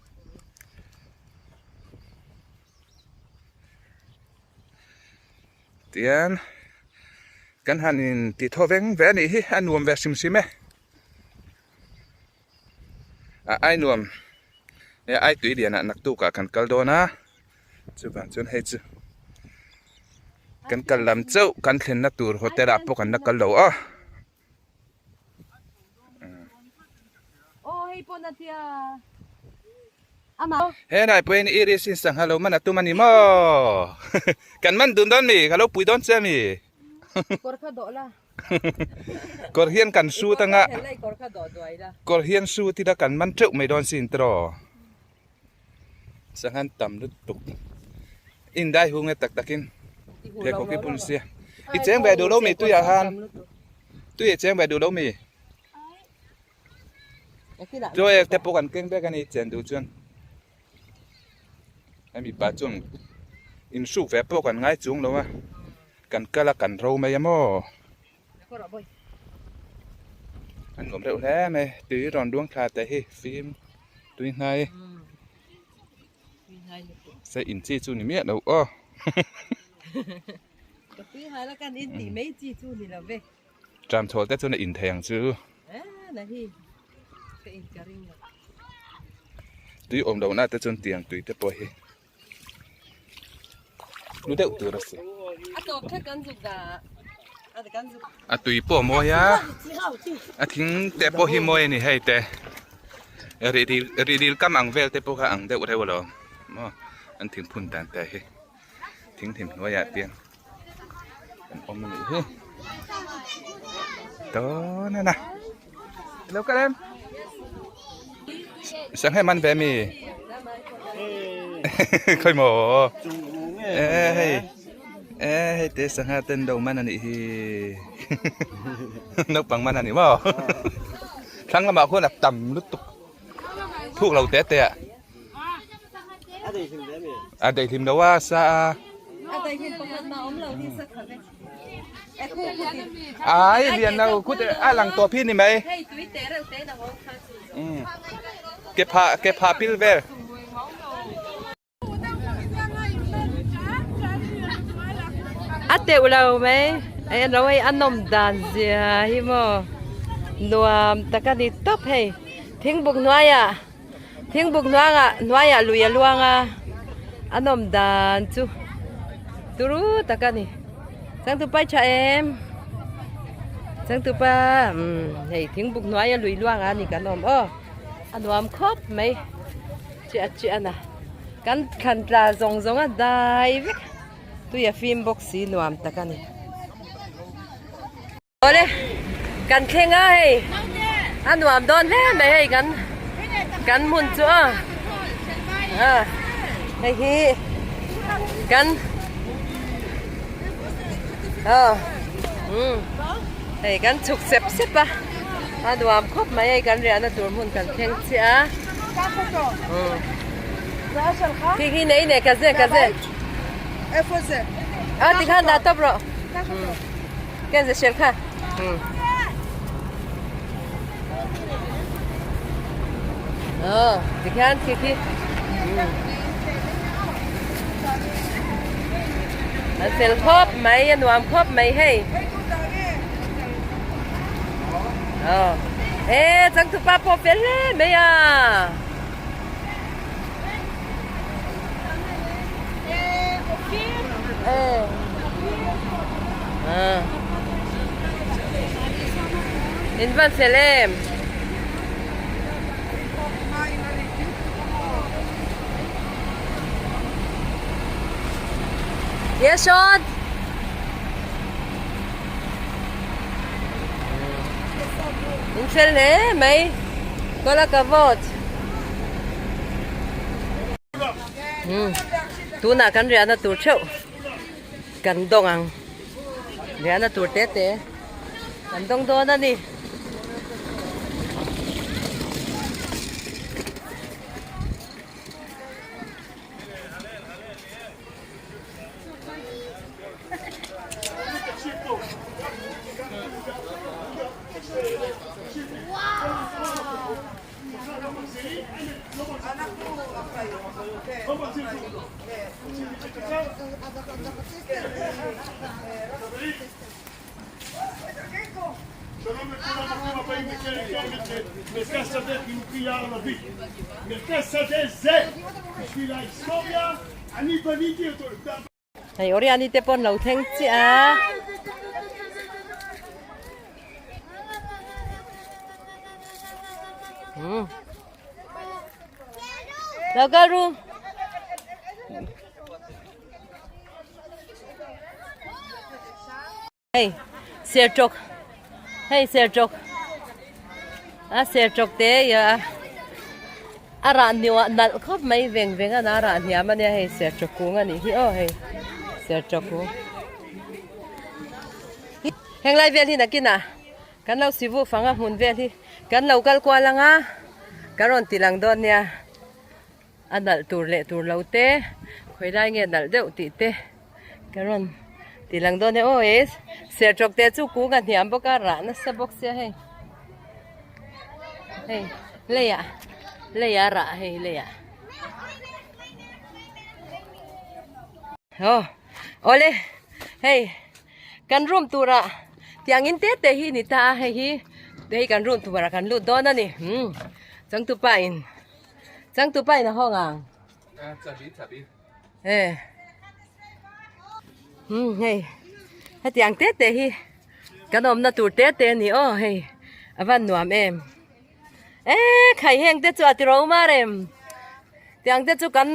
Tian kan han in tih thaw veng ve a nih hi a nuam ve hrim hrim e a ai nuam e ai tui lian ah naktuk ah kan kal dawn a chuvang chuan hei chu kan kal lam chauh kan thlenna tur hotel ah pawh kan la kal lo a. He nai pawhin i ri sin sangha lo man a tum a ni maw? Kan man dun dawn mi? Ka lo pui dawn che a mi? Kawr kha dawh la. Kawr hian kan sut anga. Kawr hian sut ila kan man teuh mai dawn sin tiraw? Sanghan tam lutuk. Indai hung e tak takin pheikhawk hi bun sia. I cheng ve duh lo mi tuiah khan? Tui i cheng ve duh lo mi? Chaw ek te pawh kan keng vek a ni chen duh chuan. Hemi pah chuan inhruk ve pawh kan ngai chung lo a, kan kal a kan ro mai a maw. A nuam reuh hle mai, tui rawn luang thla te hi fim tui hnai. Se in chi chu ni miah lo aw. Ka tui hnai la kan in tih mai chi chu ni lo ve. Tram chhawl te chuan a in thei ang chu. Tui awm lohna te chuan tiang tui te pawh hi hlu deuh tur a si. A tui pawh a mawi a, a thing te pawh hi mawi a ni hei te. Rih dil rih dil kam ang vel te pawh kha ang deuh reuh alawm maw an thingphun dan te hi thing thim hnuaiah tiang. An awm a nih hi dawn a na lo kal em sangha man ve mi khawi maw e hei e hei te sangha ten lo man a nih hi naupang man a ni maw thlang lamah khuan a tam lutuk thuk lo te te ah. A daihlim lo a sa a. Ai lian lo khut a lang tawp hi ni mai. Ke pha ke pha pil vel. A teuh lo mai hei an lo hei a nawm dan zia hi maw nuam tak a ni tawp hei thingbuk hnuaiah thingbuk hnuangah hnuaiah lui a luang a a nawm dan chu turu tak a ni changtupa i tha em changtupa umm hei thingbuk hnuaia lui luang a ni kan awm aw a nuam khawp mai. Chiah chiah na kan thlan tla zawng zawng a dai vek tui a fim bawk si nuam tak a ni. Awle kan thleng a hei a nuam dawn hle mai hei kan kan hmun chu a a hei hi kan a um hei kan chhuk sep sep a a nuam khawp mai hei kan riahna tur hmun kan thleng chiah a. Khi khi nei nei kaze kaze. À thì khan đã top rồi. Cái gì xem kha. Ờ, thì khan khi khi. An fel khawp mai a nuam khawp mai hei. Ờ. Ê, changtupa pawh fel hle mai a. Ê. À. In van fel em. Yes, Sean. In fel hle mai. Kawla ka vote. Hmm. Tunah kan riahna tur theuh kan dawng ang. Riahna tur te te kan dawng dawn a ni. Hei Oriani te pawh an lo thleng chiah a. Hmm. Lo kal ru. Hei sertawk hei sertawk a sertawk te ia a rah nuah nalh khawp mai veng veng a a rah hniam a nia hei sertawk kung a nih hi aw hei sertawk kung heng lai vel hi nakinah kan lo sivu fang a hmun vel hi kan lo kal kual ang a ka rawn ti lang dawn nia. A nalh tur leh tur lo te khawi lai nge nalh deuh tih te ka rawn ti lang dawn e aw e sertawk te chu kung a hniam bawk a rah nasa bawk sia hei hei leiah leiah rah hei leiah aw awle hei kan room turah tiangin te te hi ni ta a hei hi hei kan room turah kan lut dawn a ni umm changtupa in. Changtupa in a hawng ang. Chabi chabi. Eh. Hmm hei. Hetiang te te hi kan awmna tur te te ni aw hei a van nuam em. Eh khai heng te chu a ti ro mar em. Tiang te chu kan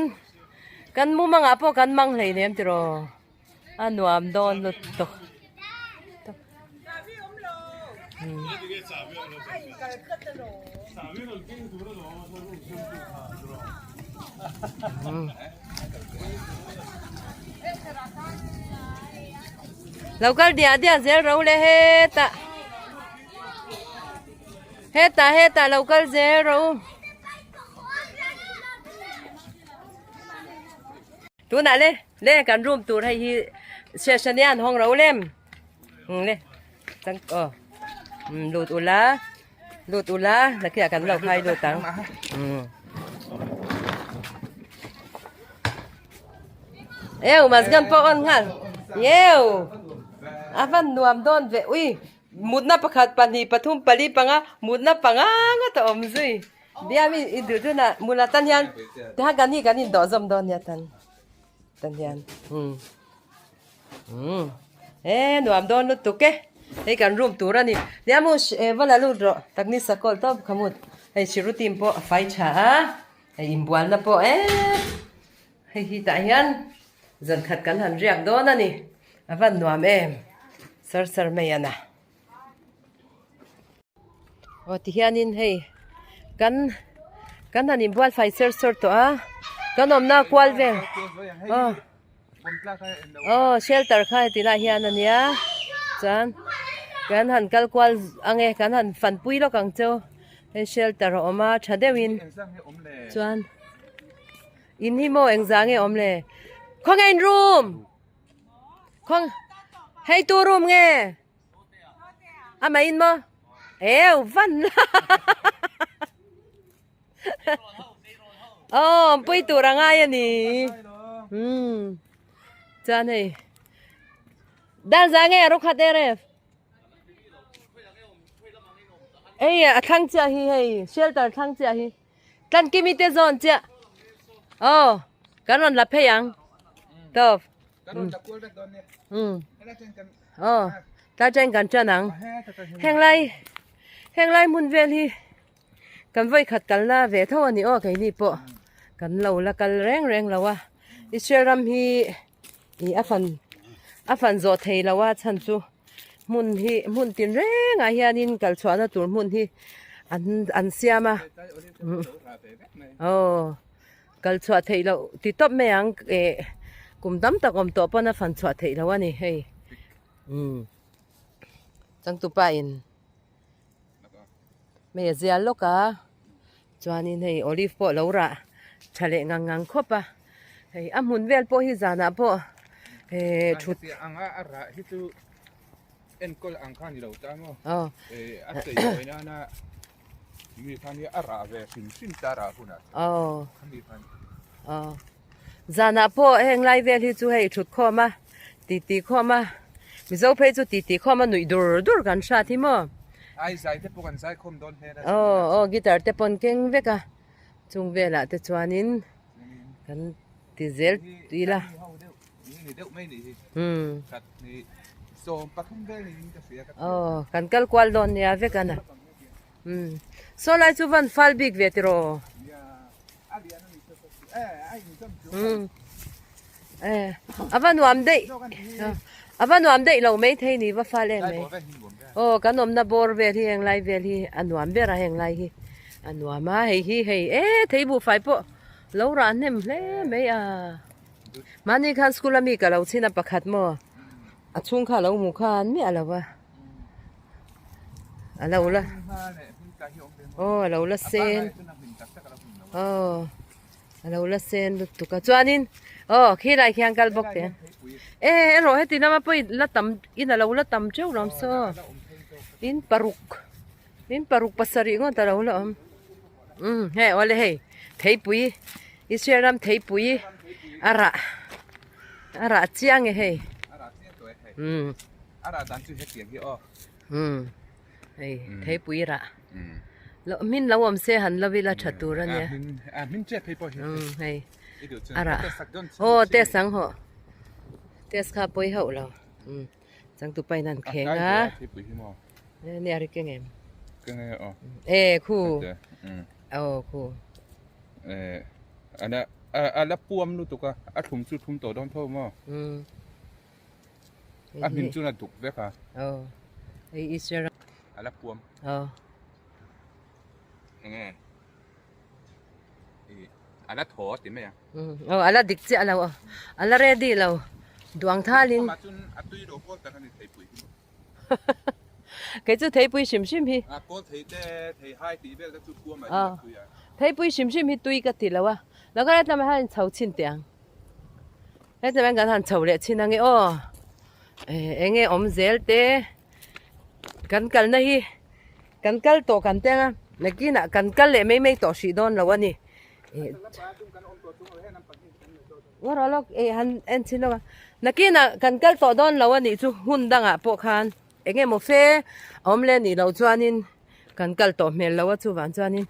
kan mumangah pawh kan mang hlei nem tiraw. A nuam dawn lutuk. Lo kal diah diah zel ro le hetah. Hetah hetah lo kal zel ro. Tunah le le kan room tur hei hi session hian hawng ro lem le chang aw lut ula lut ula nakhiah kan lo khai lut ang eu mas gan pawh on nghal. Yeu! A van nuam dawn ve. Ui! Mutna pakhat, pahnih, pathum, pali, panga, mutna panga ngawt a awm zui. Biami i duh tunah mula tan hian tihian kan hi kan indawh zawm dawn nia tan tan hian. Umm. Umm. E nuam dawn lutuk e. Hei kan room tur a ni. Nia mu va la lut rawh. Takni sakawl tawp kha mut. Hei sirutim pawh a fai tha a. Hei inbualna pawh e. Hei hi tah hian zan khat kan han riak dawn a ni. A van nuam em. Sar sar mai a na. Aw tihianin hei kan kan han inbual fai ser sawr tawh a kan awmna kual vel aw aw shelter kha heti lai hian a nia chuan kan han kal kual ang e kan han fanpui lawk ang cheu hei shelter a awm a tha deuhin chuan in hi maw engzah nge awm le khawnge in room khaw hei tu room nge. A mah in maw? Eu van la. Aw pui tur a ngai a ni. Um. Chuan hei. Dan za nge ro khat e ref. Ei a thlang chiah hi hei shelter thlang chiah hi. Tlan kimi te zawn chiah. Aw kan rawn la phei ang. Tawp. Aw tlai ṭain kan ṭan ang. Henglai henglai hmun vel hi kan vawi khat kalna ve tho a ni aw keini pawh kan lo la kal reng reng lo a. Israel ram hi ih a fan a fan zawh thei lo a chhan chu hmun hi hmun tin rengah hianin kal chhuahna tur hmun hi an an siam a. Aw. Kal chhuah theih loh ti tawp mai ang eh kum tam tak awm tawh pawn a fan chhuah theih loh a ni hei umm changtupa in hmei a zial lawk a chuanin hei olive pawh lo rah tha leh ngang ngang khawp a hei a hmun vel pawh hi zanah pawh eh thut enkawl ang kha ni lo ta maw eh a chei mawi nana Mi khan hi a rah ve hrim hrim ta rah hunah chuan. Aw. Khami khan. Aw. Zanah pawh heng lai vel hi chu hei thut khawm a, titi khawm a, Mizo phei chu titi khawm a nuih dur dur kan hrat hi maw. Ai zai te pawh kan zai khawm dawn hmel a. Aw aw guitar te pawn keng vek a, chung velah te chuanin kan ti zel tui la. Umm. Aw kan kal kual dawn nia vek a na. Umm saw lai chu van fal bik ve tiraw umm eh a va nuam daih a va nuam daih lo mai thei ni va fal em mai aw kan awmna bawr vel hi heng lai vel hi a nuam ber a heng lai hi a nuam a hei hi hei e thei buhfai pawh lo rah hnem hle mai a mahni khan school ami ka lo chhin a pakhat maw a chhung kha a lo hmu khan miah lo va. A lo la aw a lo la sen aw a lo la sen lutuk a chuanin aw khilai khian kal bawk teh e erawh heti lama pawh la tam in a lo la tam teuh lawm saw in paruk in paruk pasarih ngawt a lo la awm um hei awle hei theipui Israel ram theipui a rah a rah chiang e hei um. A rah dan chu hetiang hi aw. Umm hei theipui rah. Lo hmin lo awm se han lo ila tha tur a nia. A hmin che phei pawh hi. Umm hei a rah. Aw test ang hawh. Test kha pawi hauh lo. Umm changtupa in an kheng a. Theipui hi maw. Nia ri keng em. Keng e aw. E khu. Aw khu. E ana a la puam lutuk a a thlum chu thlum tawh dawn tho maw. Umm. A hmin chuan a duk vek a. Aw. Hei Israel ram. A la puam. Aw. Enge? I a la thaw ti mai a. Aw a la dik chiah lo. A la ready lo. Duang thalin. Amah chuan a tui lo pawl tak a ni theipui hi. Kei chu theipui hrim hrim hi. A kawl thei te thei hai tih vel te chu puam ah hian a tui a. Theipui hrim hrim hi tui ka ti lo a. Lo kha tlama hian chho chhin teh ang. Hetiang hian kan han chho leh chin ange aw eng nge awm zel te kan kalna hi kan kal tawh kan teng a nakinah kan kal leh mai mai tawh hrih dawn lo a ni ih han en chin lawk a Nakinah kan kal tawh dawn lo a nih chu hun dangah pawh khan eng emaw fe a awm leh nih loh chuanin kan kal tawh hmel lo a chuvang chuanin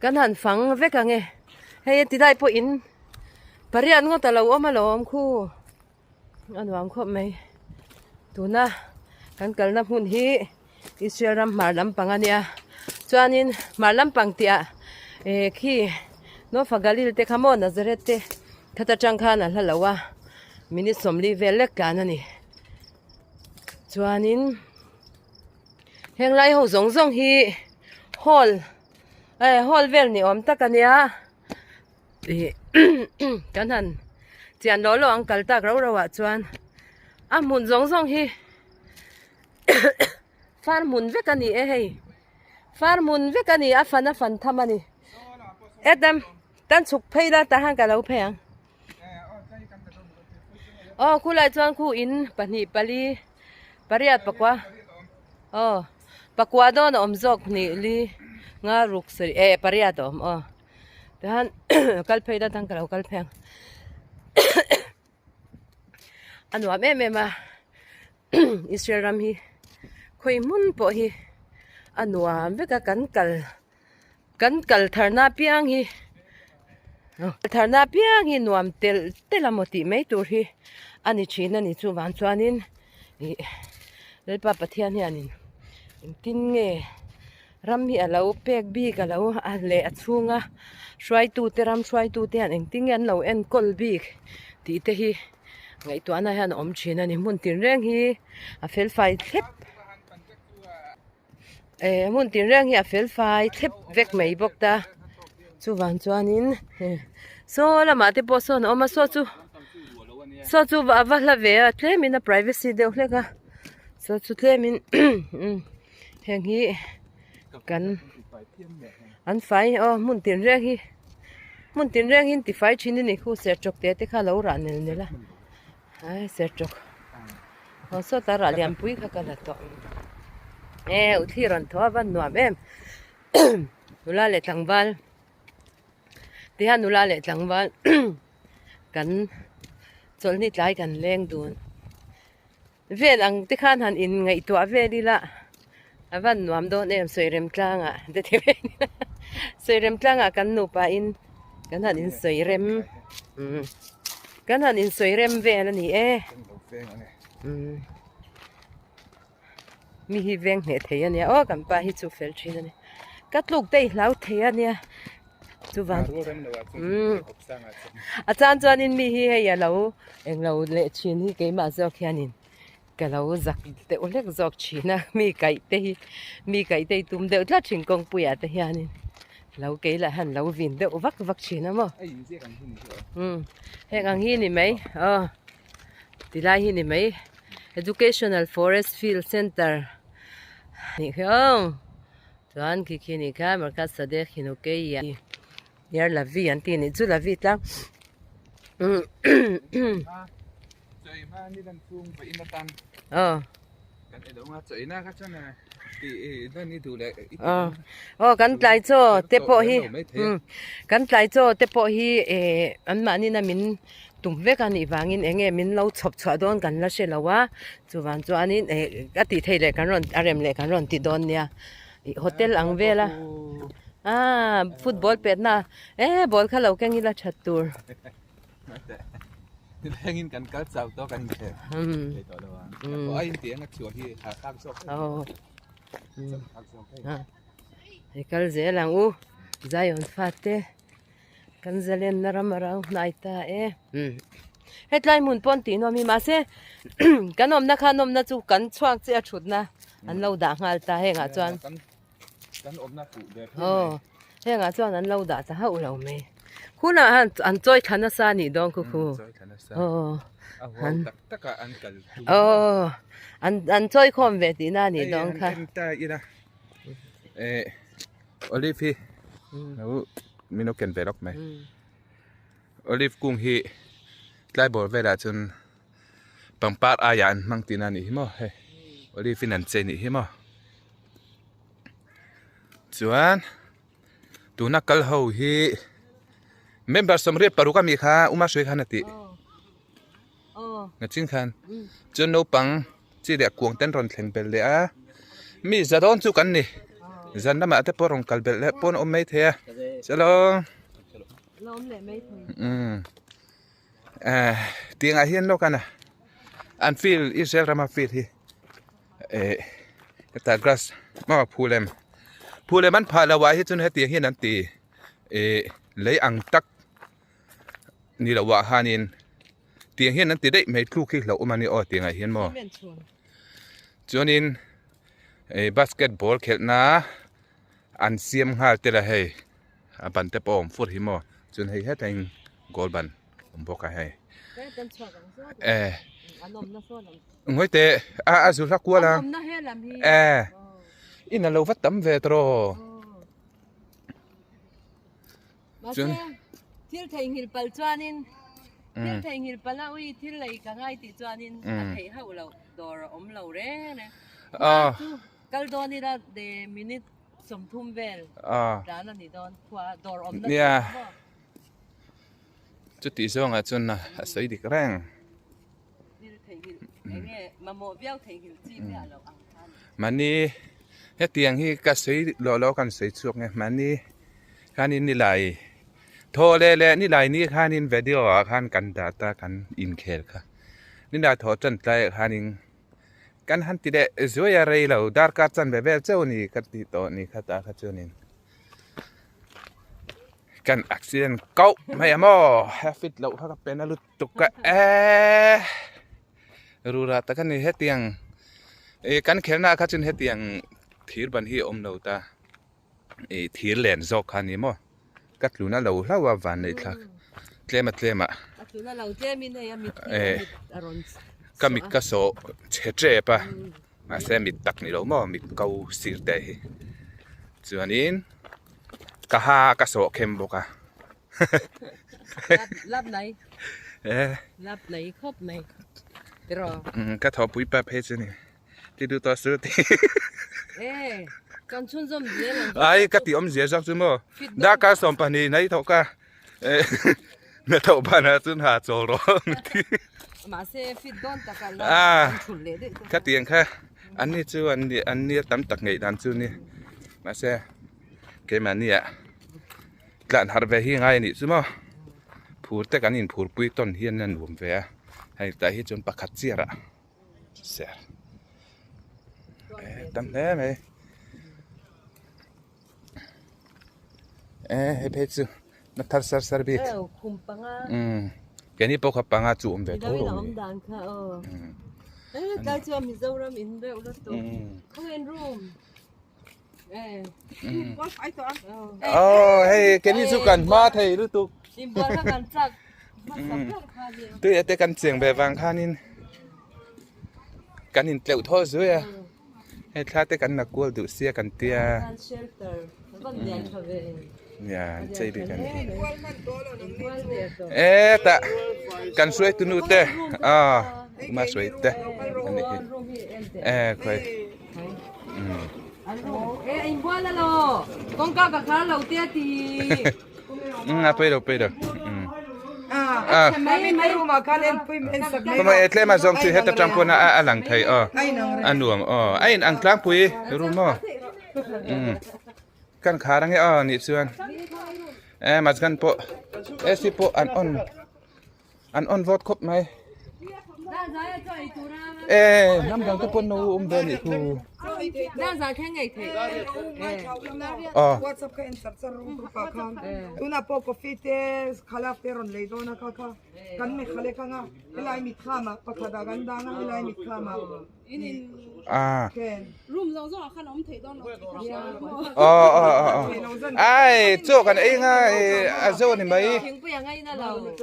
kan han fang vek ang e. Hei a tilai pawh in pariat ngawt a lo awm alawm khu. A nuam khawp mai. Tuna kan kalna hmun hi Israel ram hmar lampang a nia. Chuanin hmar lampang tih ah eh khi Nofa Galil te kha maw Nazareth te khat atang khan a hla lo a minute 40 vel lek tlan a ni. Chuanin heng lai ho zawng zawng hi hall eh hall vel ni awm tak a nia. Ih kan han chian lawh lawh ang kal tak rau rau ah chuan a hmun zawng zawng hi far hmun vek a ni e hei far hmun vek a ni a fan a fan tham a ni Adam tan chhuk phei la tah hian ka lo phei ang aw khulai chuan khu in pahnih pali pariat pakua aw pakua dawn a awm zawk hnih li nga ruk sarih eh pariat a awm aw. Tihian kal phei la dang ka lo kal phei ang a nuam em em a Israel ram hi khawi hmun pawh hi a nuam vek a kan kal kan kal thar na piang hi thar na piang hi nuam telh telh a maw tih mai tur hi a ni thin a ni chuvang chuanin ih Lalpa Pathian hianin engtin nge. Ram hi a lo pek bik a lo a leh a chhunga hruaitute ram hruaitute hian engtin nge an lo enkawl bik tih te hi ngaihtuahna hian a awm thin a ni. Hmun tinreng hi a fel fai thlep eh hmun tinreng hi a fel fai thlep vek mai bawk ta chuvang chuanin saw lamah te pawh sawn a awm a saw chu saw chu a va hla ve a tlemin a privacy deuh hlek a saw chu tlemin Heng hi kan an fai aw hmun tin reng hi hmun tin reng hi an tifai thin a ni khu sertawk te te kha a lo rah nel nel a ai sertawk aw sawta rah lian pui kha ka la tawh e u thli rawn thaw a van nuam em nula leh tlangval tihian nula leh tlangval kan chawlhni tlai kan leng dun. Vel ang te khan han in ngaihtuah vel ila a van nuam dawn em sawi rem tlangah te ti vel ila sawi rem tlangah kan nupa in kan han in sawi rem umm kan han in sawi rem vel a ni e umm mi hi veng hneh thei a nia aw kan pa hi chu fel thin a ni ka tluk te i hlau thei a nia chuvang umm a chan chuanin mi hi hei a lo englo leh thin hi keimah zawk hianin ka lo zak deuh hlek zawk thin a mi kaih te hi mi kaih te hi tum deuh tlat thin kawngpuiah te hianin lo kei lah hian lo vin deuh vak vak thin a maw umm heng ang hi ni mai aw tilai hi ni mai educational forest field center nih hi aw. Chuan khi khi nih kha Merkaz Sadeh Hinukei Yair Lavi an tih nih chu Lavi tlang aw kan tlai chaw te pawh hi kan tlai chaw te pawh hi eh an mahni na min tum vek a nih vangin eng nge min lo chhawp chhuah dawn kan la hre lo a chuvang chuanin eh a tih theih leh kan rawn a rem leh kan rawn ti dawn nia ih hotel ang vel a ah football pet na eh ball kha lo keng ila that tur hei kal zel ang u Zion fate. Kan zalenna ram a rang hnai ta e. Hetlai hmun pawh an tih nuam hi mahse kan awmna kha an awmna chu kan chhuak chiah a thutna an lo dah nghal ta hengah chuan. Aw hengah chuan an lo dah ta hauh lo mai. Hunah han an chawi thla nasa a nih dawn khu khu. Aw aw an chawi khawm ve tihna a nih dawn kha. Olive hi lo min lo ken ve lawk mai olive kung hi tlai bawr velah chuan pangpar aiah an hmang tihna a nih hi maw hei olive in an chei a nih hi maw chuan tuna kal ho hi member 26 ami kha uma hrui khan a tih. Ngachin khan chuan naupang chi leh kuang ten rawn thleng belh leh a mi za dawn chu kan ni zan lamah te pawh rawn kal belh leh pawn a awm mai thei a chalo umm eh tiangah hian lawk a an field Israel rama field hi eh heta grass maw phulem phulem an phah loh ah hi chuan hetiang hian an ti eh lei ang tak ni loh ah hianin tiang hian an ti daih mai thluk hi hlauh awm a ni aw tiangah hian maw chuanin eh basketball khelhna an siam nghal tel a hei a ban te pawh a awm fur hi maw chuan hei hetah in goal ban awm bawk a hei eh ngawi teh a a zu hla kual a eh in a lo va tam ve tawh Chuan thil theihnghilh palh chuanin thil theihnghilh palh a ui thil lei ka ngai tih chuanin a theih hauh loh dawr a awm lo reng reng. Chu kal dawn ila de minute 30 vel tlan a ni dawn khua dawr awmna Nia chutih zawngah chuan a sawi dik reng. Thil theihnghilh eng nge mamawh viau theihnghilh chi miah loh ang kha a ni. Mahni hetiang hi ka sawi loh loh kan sawi chhuak nge mahni khanin nilai thaw leh leh nilai ni khanin video ah khan kan dah ta kan inkhel kha nilai thaw tan tlai ah khanin kan han ti leh zuai a rei lo darkar chanve vel chauh a ni ka tih tawh ni kha tah kha chuanin. Kan accident kauh mai a maw he fit loh kha ka pen a lutuk a eee rura tak a ni hetiang ih kan khelna ah kha chuan hetiang thir ban hi a awm lo ta ih thir len zawk kha a ni maw ka tluna lo hlauh a van neih thlak tlem a tlem ah eh ka mit ka sawh chhe tep a mahse mit tak ni lo maw mit ko sir te hi chuanin. Ka ha ka sawh khem bawk a. Lap nai. Lap nai khawp mai. Tiraw. Ka thawhpui pa phei chu ni. Ti duh tawh su ti. Eh, kan chhunzawm zel ang. Ai ka ti awmzia zawk chu maw. Darkar 12 nai thawh ka. Na thawh ban ah chuan ha chawl rawh ang ti. Mahse fit dawn tak a la an thul leh daih te. Ka ti ang kha an ni chu an ni an ni tam tak ngeih dan chu ni. Mahse keimahni ah tlan harh ve hi ngai a nih chu maw. Phur te kan in phur pui tawn hian a nuam ve a. Hei tah hi chuan pakhat chiar ah ser tam hle mai. Eh hei phei chu na thar sar sar bik umm keini pawh kha panga chu awm ve tho lo ni oh hei keini chu kan hma thei lutuk tui ate kan cheng ve vang khanin kan intleuh thaw zui a. Hei thla te kan la kual duh sia kan tia. Nia an chei bik a ni. E tah kan hruai tu nu te a uma hruai te a ni hi e khawi um a pei lo pei lo um a kawm e tlem a zawng chu heta tang pawn a a lang thei aw a nuam aw a in ang tlangpui room aw um kan khar ange aw nih chuan e majgan pawh AC pawh an on an on vawt khawp mai e hnam dang te pawn lo awm ve anih chu aw Ah. Aw aw aw ai chaw kan ei nga a zo ni mai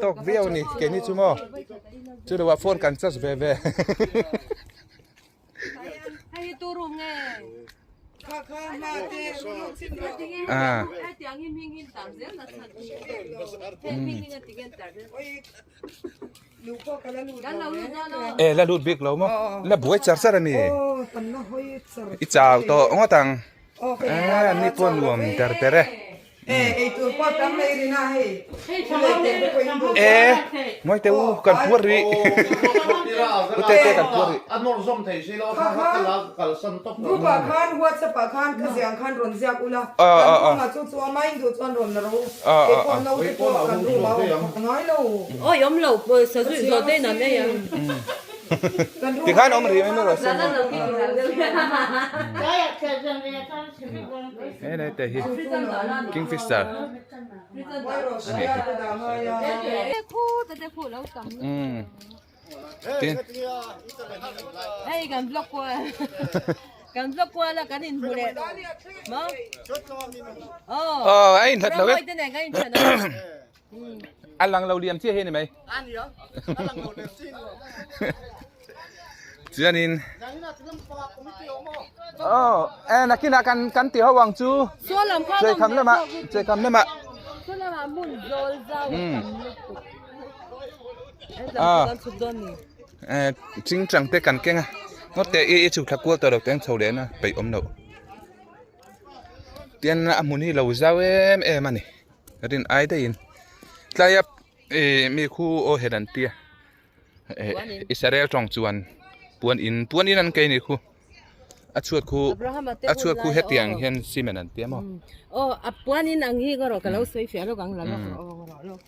tawk viau ni keini chu maw chu lo ah phone kan charge ve ve ah E la lut bik lo maw la buai char char a ni i chau tawh ngawt ang e an ni pawh nuam ter ter e. E ngawi teh u kan puar rih u te te kan puar rih. Tikhan awm rih mai mai rawh se. He lai te hi kingfisher a nih hi. Umm tin. Hei kan vlog kual kan vlog kual a kan inhmu leh maw aw a inhlat lo e A lang lo liam chiah hi a ni mai. Chuanin Oh, eh nakinah kan kan ti ho ang chu. Chei kham lamah, chei kham lamah. Ah. Eh ching chang te kan keng a. Ngawt te i i chhuk thla kual tawh lo teng chho leh na peih awm loh. Tian a hmun hi lo zau em em a ni. Rin ai daihin tlaia ih mi khu aw hian an tia eh Israel tawng chuan puan in puan in an kei ni khu a chhuat khu a chhuat khu hetiang hian cement an tia maw aw a puan in ang hi ka rawh ka lo sawi fiah lawk ang la lawk rawh aw rawh lawk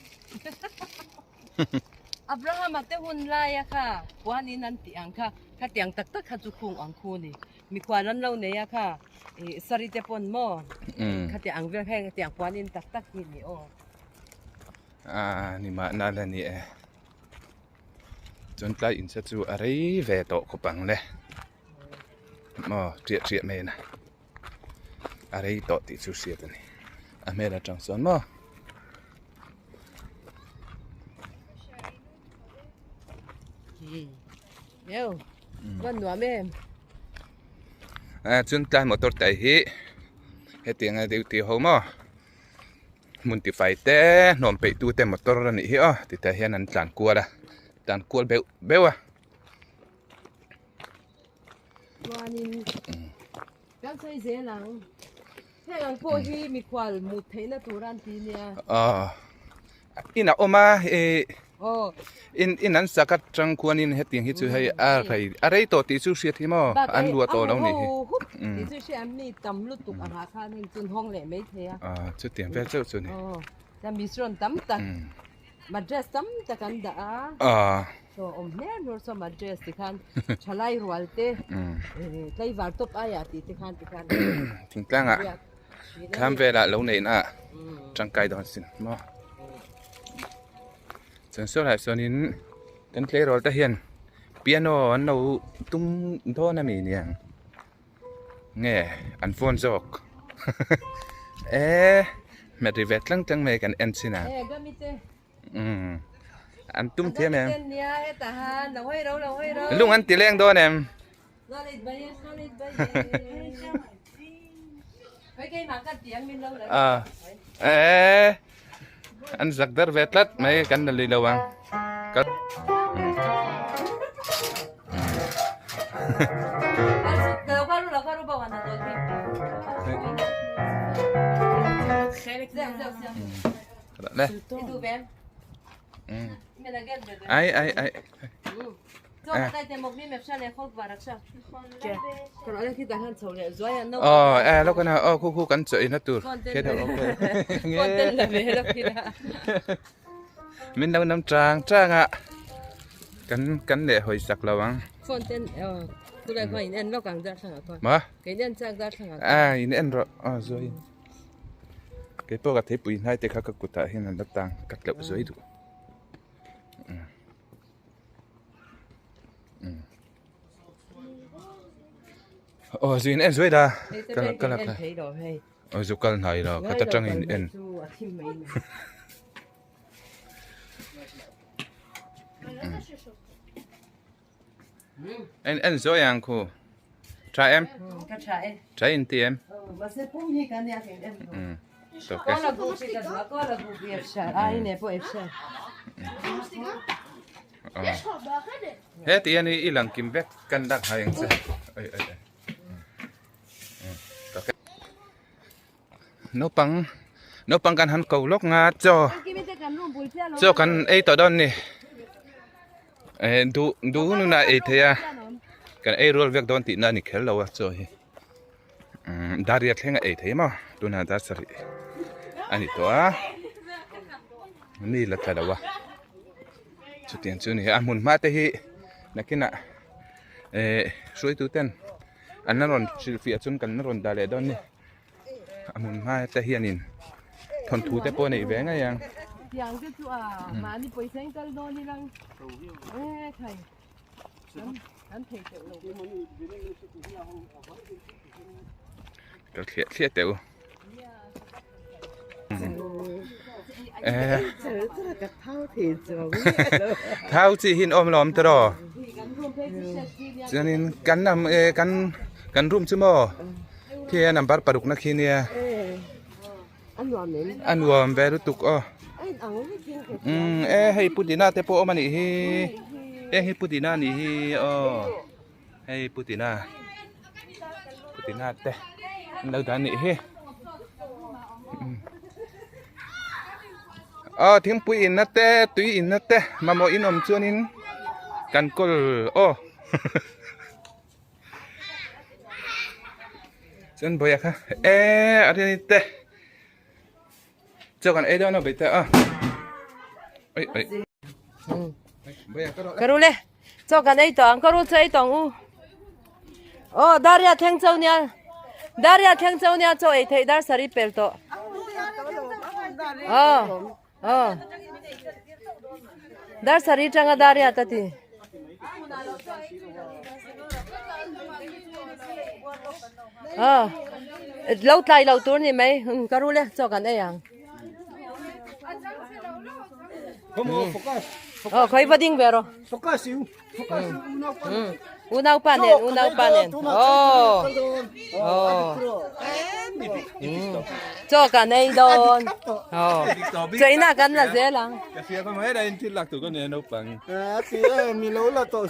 Abrahama te hun laia kha puan in an tih ang kha khatiang tak tak kha chu khung ang khu ni. Mikhual an lo nei a kha ih saree te pawn maw khatiang ang vel heng hetiang puan in tak tak hi ni aw. Ah ni mahna la ni e. Chuan tlai inchhe chu a rei ve tawh khawp ang le. Maw ṭiah ṭiah mai a na. A rei tawh tih chu hriat a ni. A hmel atang chuan maw. Chuan tlai motor te hi hetiang a duty ho maw hmun tifai te hnawm peih tu te motor a nih hi aw titah hian an tlan kual a tlan kual beuh beuh a. Chuanin kan sawi zel ang heng ang pawh hi mikhual mut theihna tur an ti nia. Aw in a awm a ih in in an sak atang khuanin hetiang hi chu hei a rei a rei tawh tih chu hriat hi maw an luah tawh lo nih hi. Tih chu hriat mi tam lutuk ang ah khan heng chun hawng leh mai thei a. Aw chutiang vel chauh chu ni. Aw chuan mihring tam tak Madras tam tak an dah a. Aw. Chaw awm hler hlur saw madras ti khan thalai rual te tlaivar tawp aia tih te khan ti khan. Thingtlang ah thlam velah lo neih na ah tangkai dawn sin maw. Chuan saw lai sawn in kan tleirawl te hian piano an lo tum dawn a mi niang. Nge an phone zawk e hmet ri ve tlang tlang mai kan en chin a umm an tum thiam em lung an ti leng dawn em a e an zak dar ve tlat mai kan la lui lo ang. Ai ai ai. Aw eh lo kana aw khu khu kan chaw ina tur khe deuh okay. Min lo nam chang chang a kan kan leh hawi sak lo ang. Phone ten aw tulai khuan in en lawk ang darthlangah khuan. Ma? Ka in en chak darthlangah khuan. Ah in en rawh aw zuai in. Kei pawh ka theipui hnai te kha ka kutah hian an la tang ka tleuh zuai duh. Aw zui in en zuai la ka ka la aw zu kal hnai lo ka ta tang in en. En en zuai ang khu tha em tha in ti em. He ti hian i lang kim vek kan lak hai ang che ai ai ai naupang. Naupang kan han ko lawk nga chaw chaw kan ei tawh dawn ni eh duh duh hun hunah ei thei a kan ei rual vek dawn tihna a ni kher lo a chaw hi umm dar riat thleng a ei thei maw tunah dar sarih a ni tawh a mi la tla lo a chutiang chu a ni a hmun hma te hi nakinah eh hruaitu ten an la rawn hrilhfiah chuan kan la rawn dah leh dawn a ni. A hmun hma te hianin thawnthu te pawh a neih ve ngei ang. Ka thliah thliah teh u. Thau chi hi an awm lo awm tiraw? Chuanin kan lam eh kan kan room chu maw khi a number parukna khi nia a nuam ve lutuk aw umm e hei pudina te pawh a awm a nih hi heng hi pudina a nih hi aw. Hei Putina Putina te an lo dah anih hi aw thingpui inna te tui inna te mamawh in awm chuanin kan kawl aw chuan bawih kha e a rian te chaw kan ei dawn a bawih te a oi oi Ka ru le chaw kan ei tawh ang ka ru chu ei tawh ang u aw dar riat thleng chauh nia dar riat thleng chauh nia chaw ei theih dar sarih pel tawh aw aw dar sarih tanga dar riat a ti. Aw lo tlai lo tur ni mai ka ru le chaw kan ei ang. Ờ, khơi va ding về rồi. Ừ. Unau pa nen, unau pa nen. Ồ. Ồ. Cho cả nei don. Ồ. Chơi na kan là dễ lắm.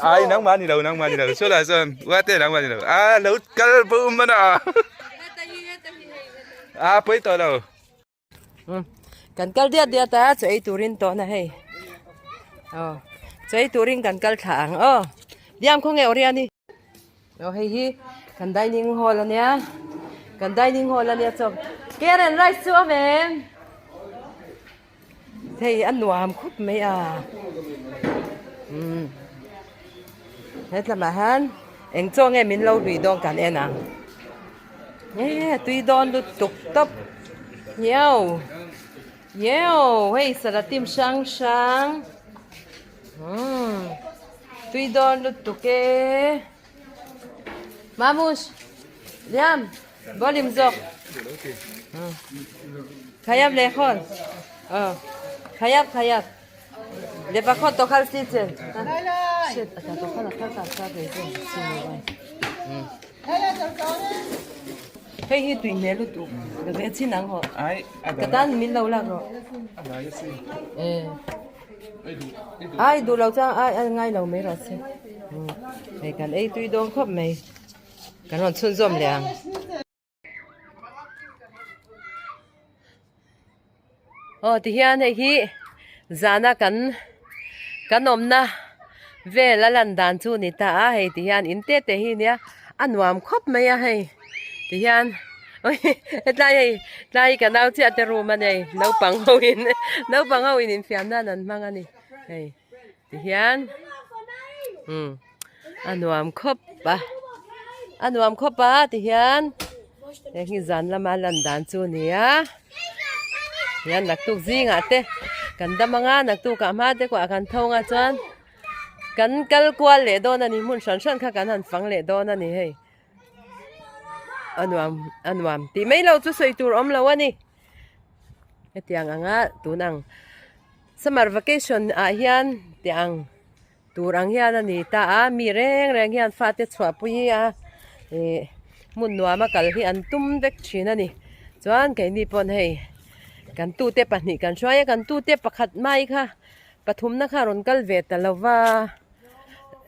Ai nang ma ni lo nang ma ni lo so la son wa te nang ma ni lo a lo kal bu ma na a pui to lo Kan kal diat diat a chaw ei turin tawhna hei aw chaw ei turin kan kal thla ang aw diam khaw nge aw riani aw hei hi kan dining hall ania kan dining hall ania chaw karen rice chu a awm em hei a nuam khawp mai a umm hetlamah hian eng chaw nge min lo hlui dawn kan en ang. Nge tui dawn lutuk tawp hiau hiau hei salad tim hrang hrang umm tui dawn lutuk e mamush liam volume zawk khayap leh khawl aw khayap khayap לפחות תאכל סיצל. אתה תאכל אחר כך עכשיו וזה, Hei hi tui hmel lutuk ka ve chin ang haw ka tan min lo lak rawh ai duh lo chuan ai a ngai lo mai rawh se hei kan ei tui dawn khawp mai kan rawn chhunzawm leh ang. Aw tihian hei hi zana kan kan awmna vel a lan dan chu a ni ta a hei tihian in te te hi nia a nuam khawp mai a hei tihian hetlai hei tlai ka nau chiah te room a nei naupang ho in naupang ho in infiam nan an hmang a ni hei tihian umm. A nuam khawp a a nuam khawp a tihian heng hi zan lama lan dan chu a ni a hian naktuk zingah te kan dam anga naktukah hma te kuah kan tho anga chuan kan kal kual leh dawn a ni hmun hran hran kha kan han fang leh dawn a ni hei a nuam a nuam tih mai lo chu sawi tur awm lo a ni hetiang anga tun ang summer vacation ah hian tiang. Tur ang hian a ni ta a, mi reng reng hian fate chhuahpui hi a ih hmun nuama kal hi an tum vek thin a ni. Chuan keini pawn hei kan tute pahnih kan hruai a, kan tute pakhat mai kha pathumna kha rawn kal ve ta lo va,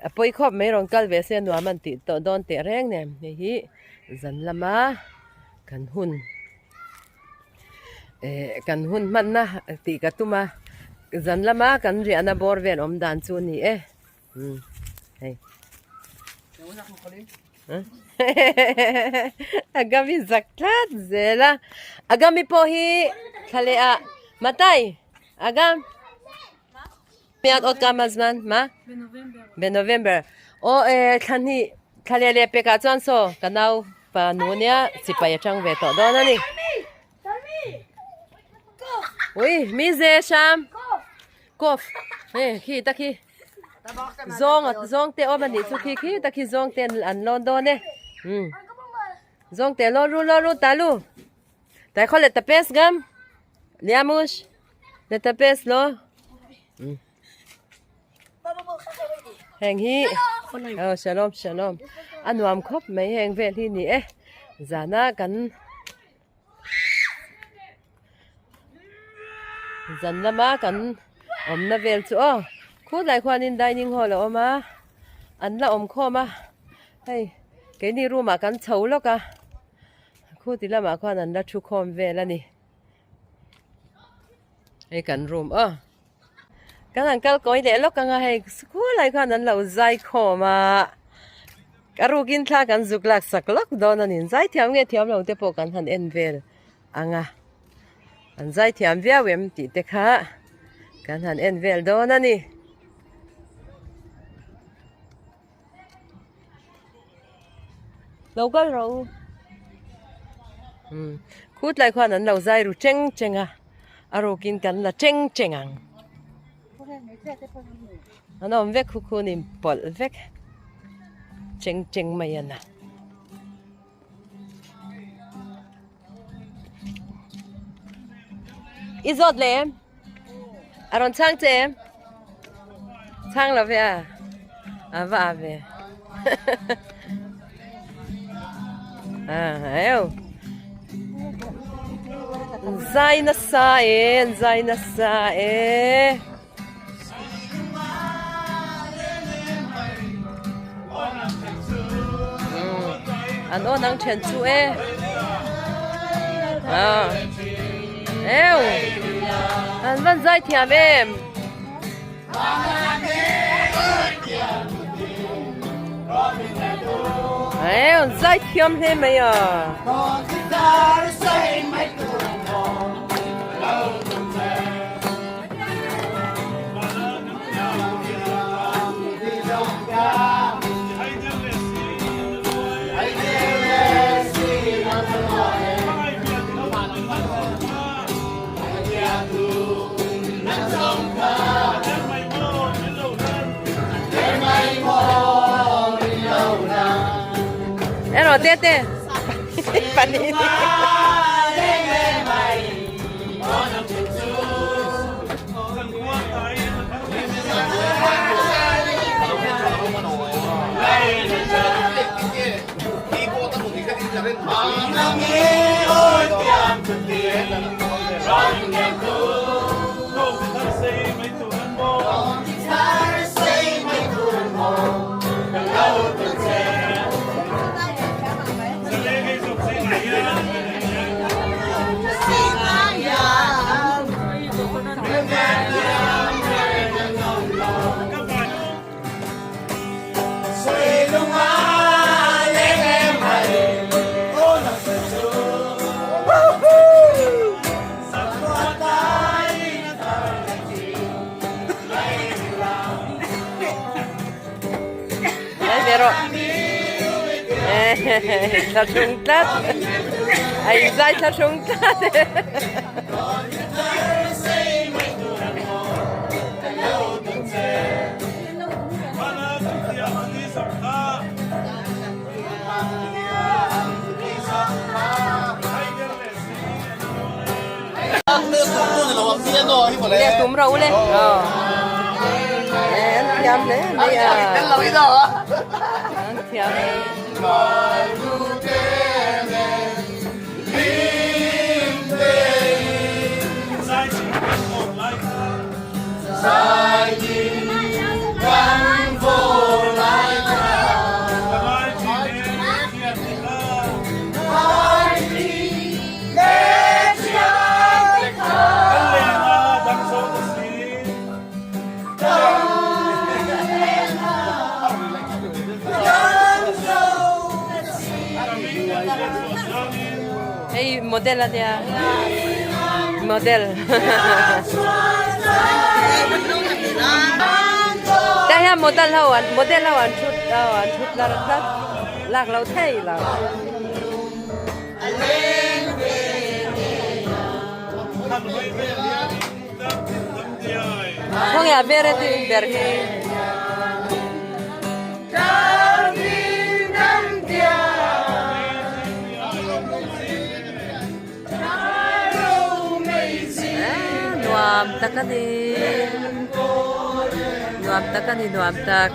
a pawi khawp mai rawn kal ve se nuam an tih tawh dawn teh reng nen hei hi zan lama kan hun. Eh kan hun hmanna tih ka tum a zan lama kan riahna bawr vel awm dan chu a ni e umm hei Agami zak tlat zel a Agami pawh hi thla leh ah Matai Agam Miat awt ka mazman ma Be November aw eh thla hnih thla leh leh pekah chuan saw ka nau pa nu nia sipai atang ve tawh dawn a ni. Ui mi ze sham kof hei khi ta khi zawng zawng te awm a nih chu khi khi ta khi zawng te an lawn dawn e um zawng te lawn ru lawn ru ta lu tai khaw le ta pes gam liamush le ta pes lo um heng hi oh shalom shalom a nuam khawp mai heng vel hi ni e zana kan Zan lama kan awmna vel chu aw khulai khuanin dining hall a awm a an la awm khawm a hei keini room ah kan chho lawk a khuti lamah khuan an la thu khawm vel a ni hei kan room aw kan han kal kawi leh lawk ang a hei khulai khuan an lo zai khawm a ka rukin thla kan zuk lak sak lawk dawn a ni zai thiam nge thiam lo te pawh kan han en vel ang a an zai thiam viau em tih te kha kan han en vel dawn a ni. Lo kal rawh u umm khutlai khuan an lo zai ru cheng cheng a a rukin kan la cheng cheng ang an awm vek khu khu nin pawlh vek cheng cheng mai a na. I zawt leh em? A rawn chhang che em? Chhang lo ve a. A va a ve. À, eo. Zai nasa e, zai nasa e. An aw nang then chu e. À. Eo. An van zai thiam em. Eo, zai thiam hle mai a. Ero te te. Pani. Thla hrung tlat a inzai thla hrung tlat e. Le tum ro le. An thiam hle mai a. An thiam. Model a nia. Model. Tah hian model ho an model ho an thut an thut lar tlat lak lo thei lo. Khawnge a vereti ber hi. Nuam tak a ni nuam tak a ni nuam tak.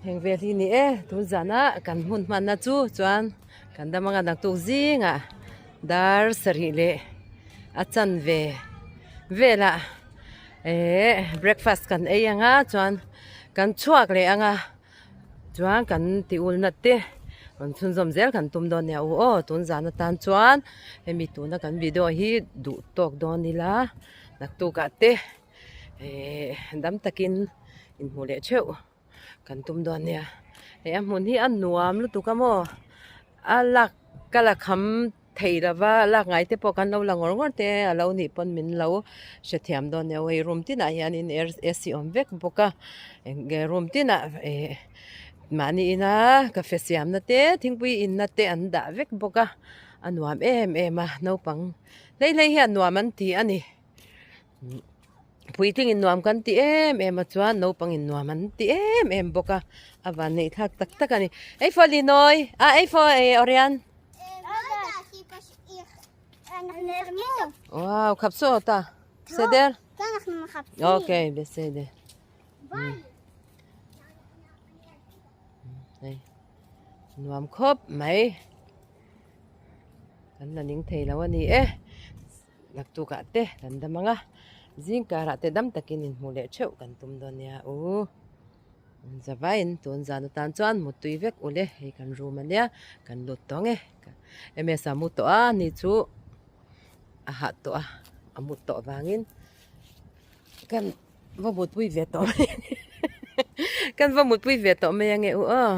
Heng vel hi ni e tun zana kan hmun hmanna chu chuan kan dam anga naktuk zingah dar sarih leh a chanve velah ehh breakfast kan ei anga chuan kan chhuak leh anga chuan kan ti ulna te rawn chhunzawm zel kan tum dawn nia u aw tun zan atan chuan hemi tuna kan video hi duh tawk dawn ila naktukah te ehh dam takin inhmuh leh theuh kan tum dawn nia hei a hmun hi a nuam lutuk a maw a lak ka la kham thei lova lak ngai te pawh kan lo la ngawr ngawr te a lo nih pawn min lo hrethiam dawn nia hei room tinah hianin A_C awm vek bawk a eng room tinah eh mahni ina cafe siamna te thingpui inna te an dah vek bawk a a nuam em em a naupang hlei hlei hian nuam an ti a ni. Puitling in nuam kan ti em em a chuan naupang in nuam an ti em em bawk a a van neih thlak tak tak a ni ei fo linawi a ei fo eh Orian wow khapso ta seder okay beseder hei nuam khawp mai kan la ning thei lo a ni e. Naktukah te kan dam ang a, zingkarah te dam takin inhmuh leh theuh kan tum dawn nia u. Zavaiin tun zan atan chuan muttui vek ule hei kan room ania kan lut tawh ang e. MS a mu tawh a ni chu a hah tawh a, a mut tawh vangin kan va mutpui ve tawh mai kan va mutpui ve tawh mai ange u aw.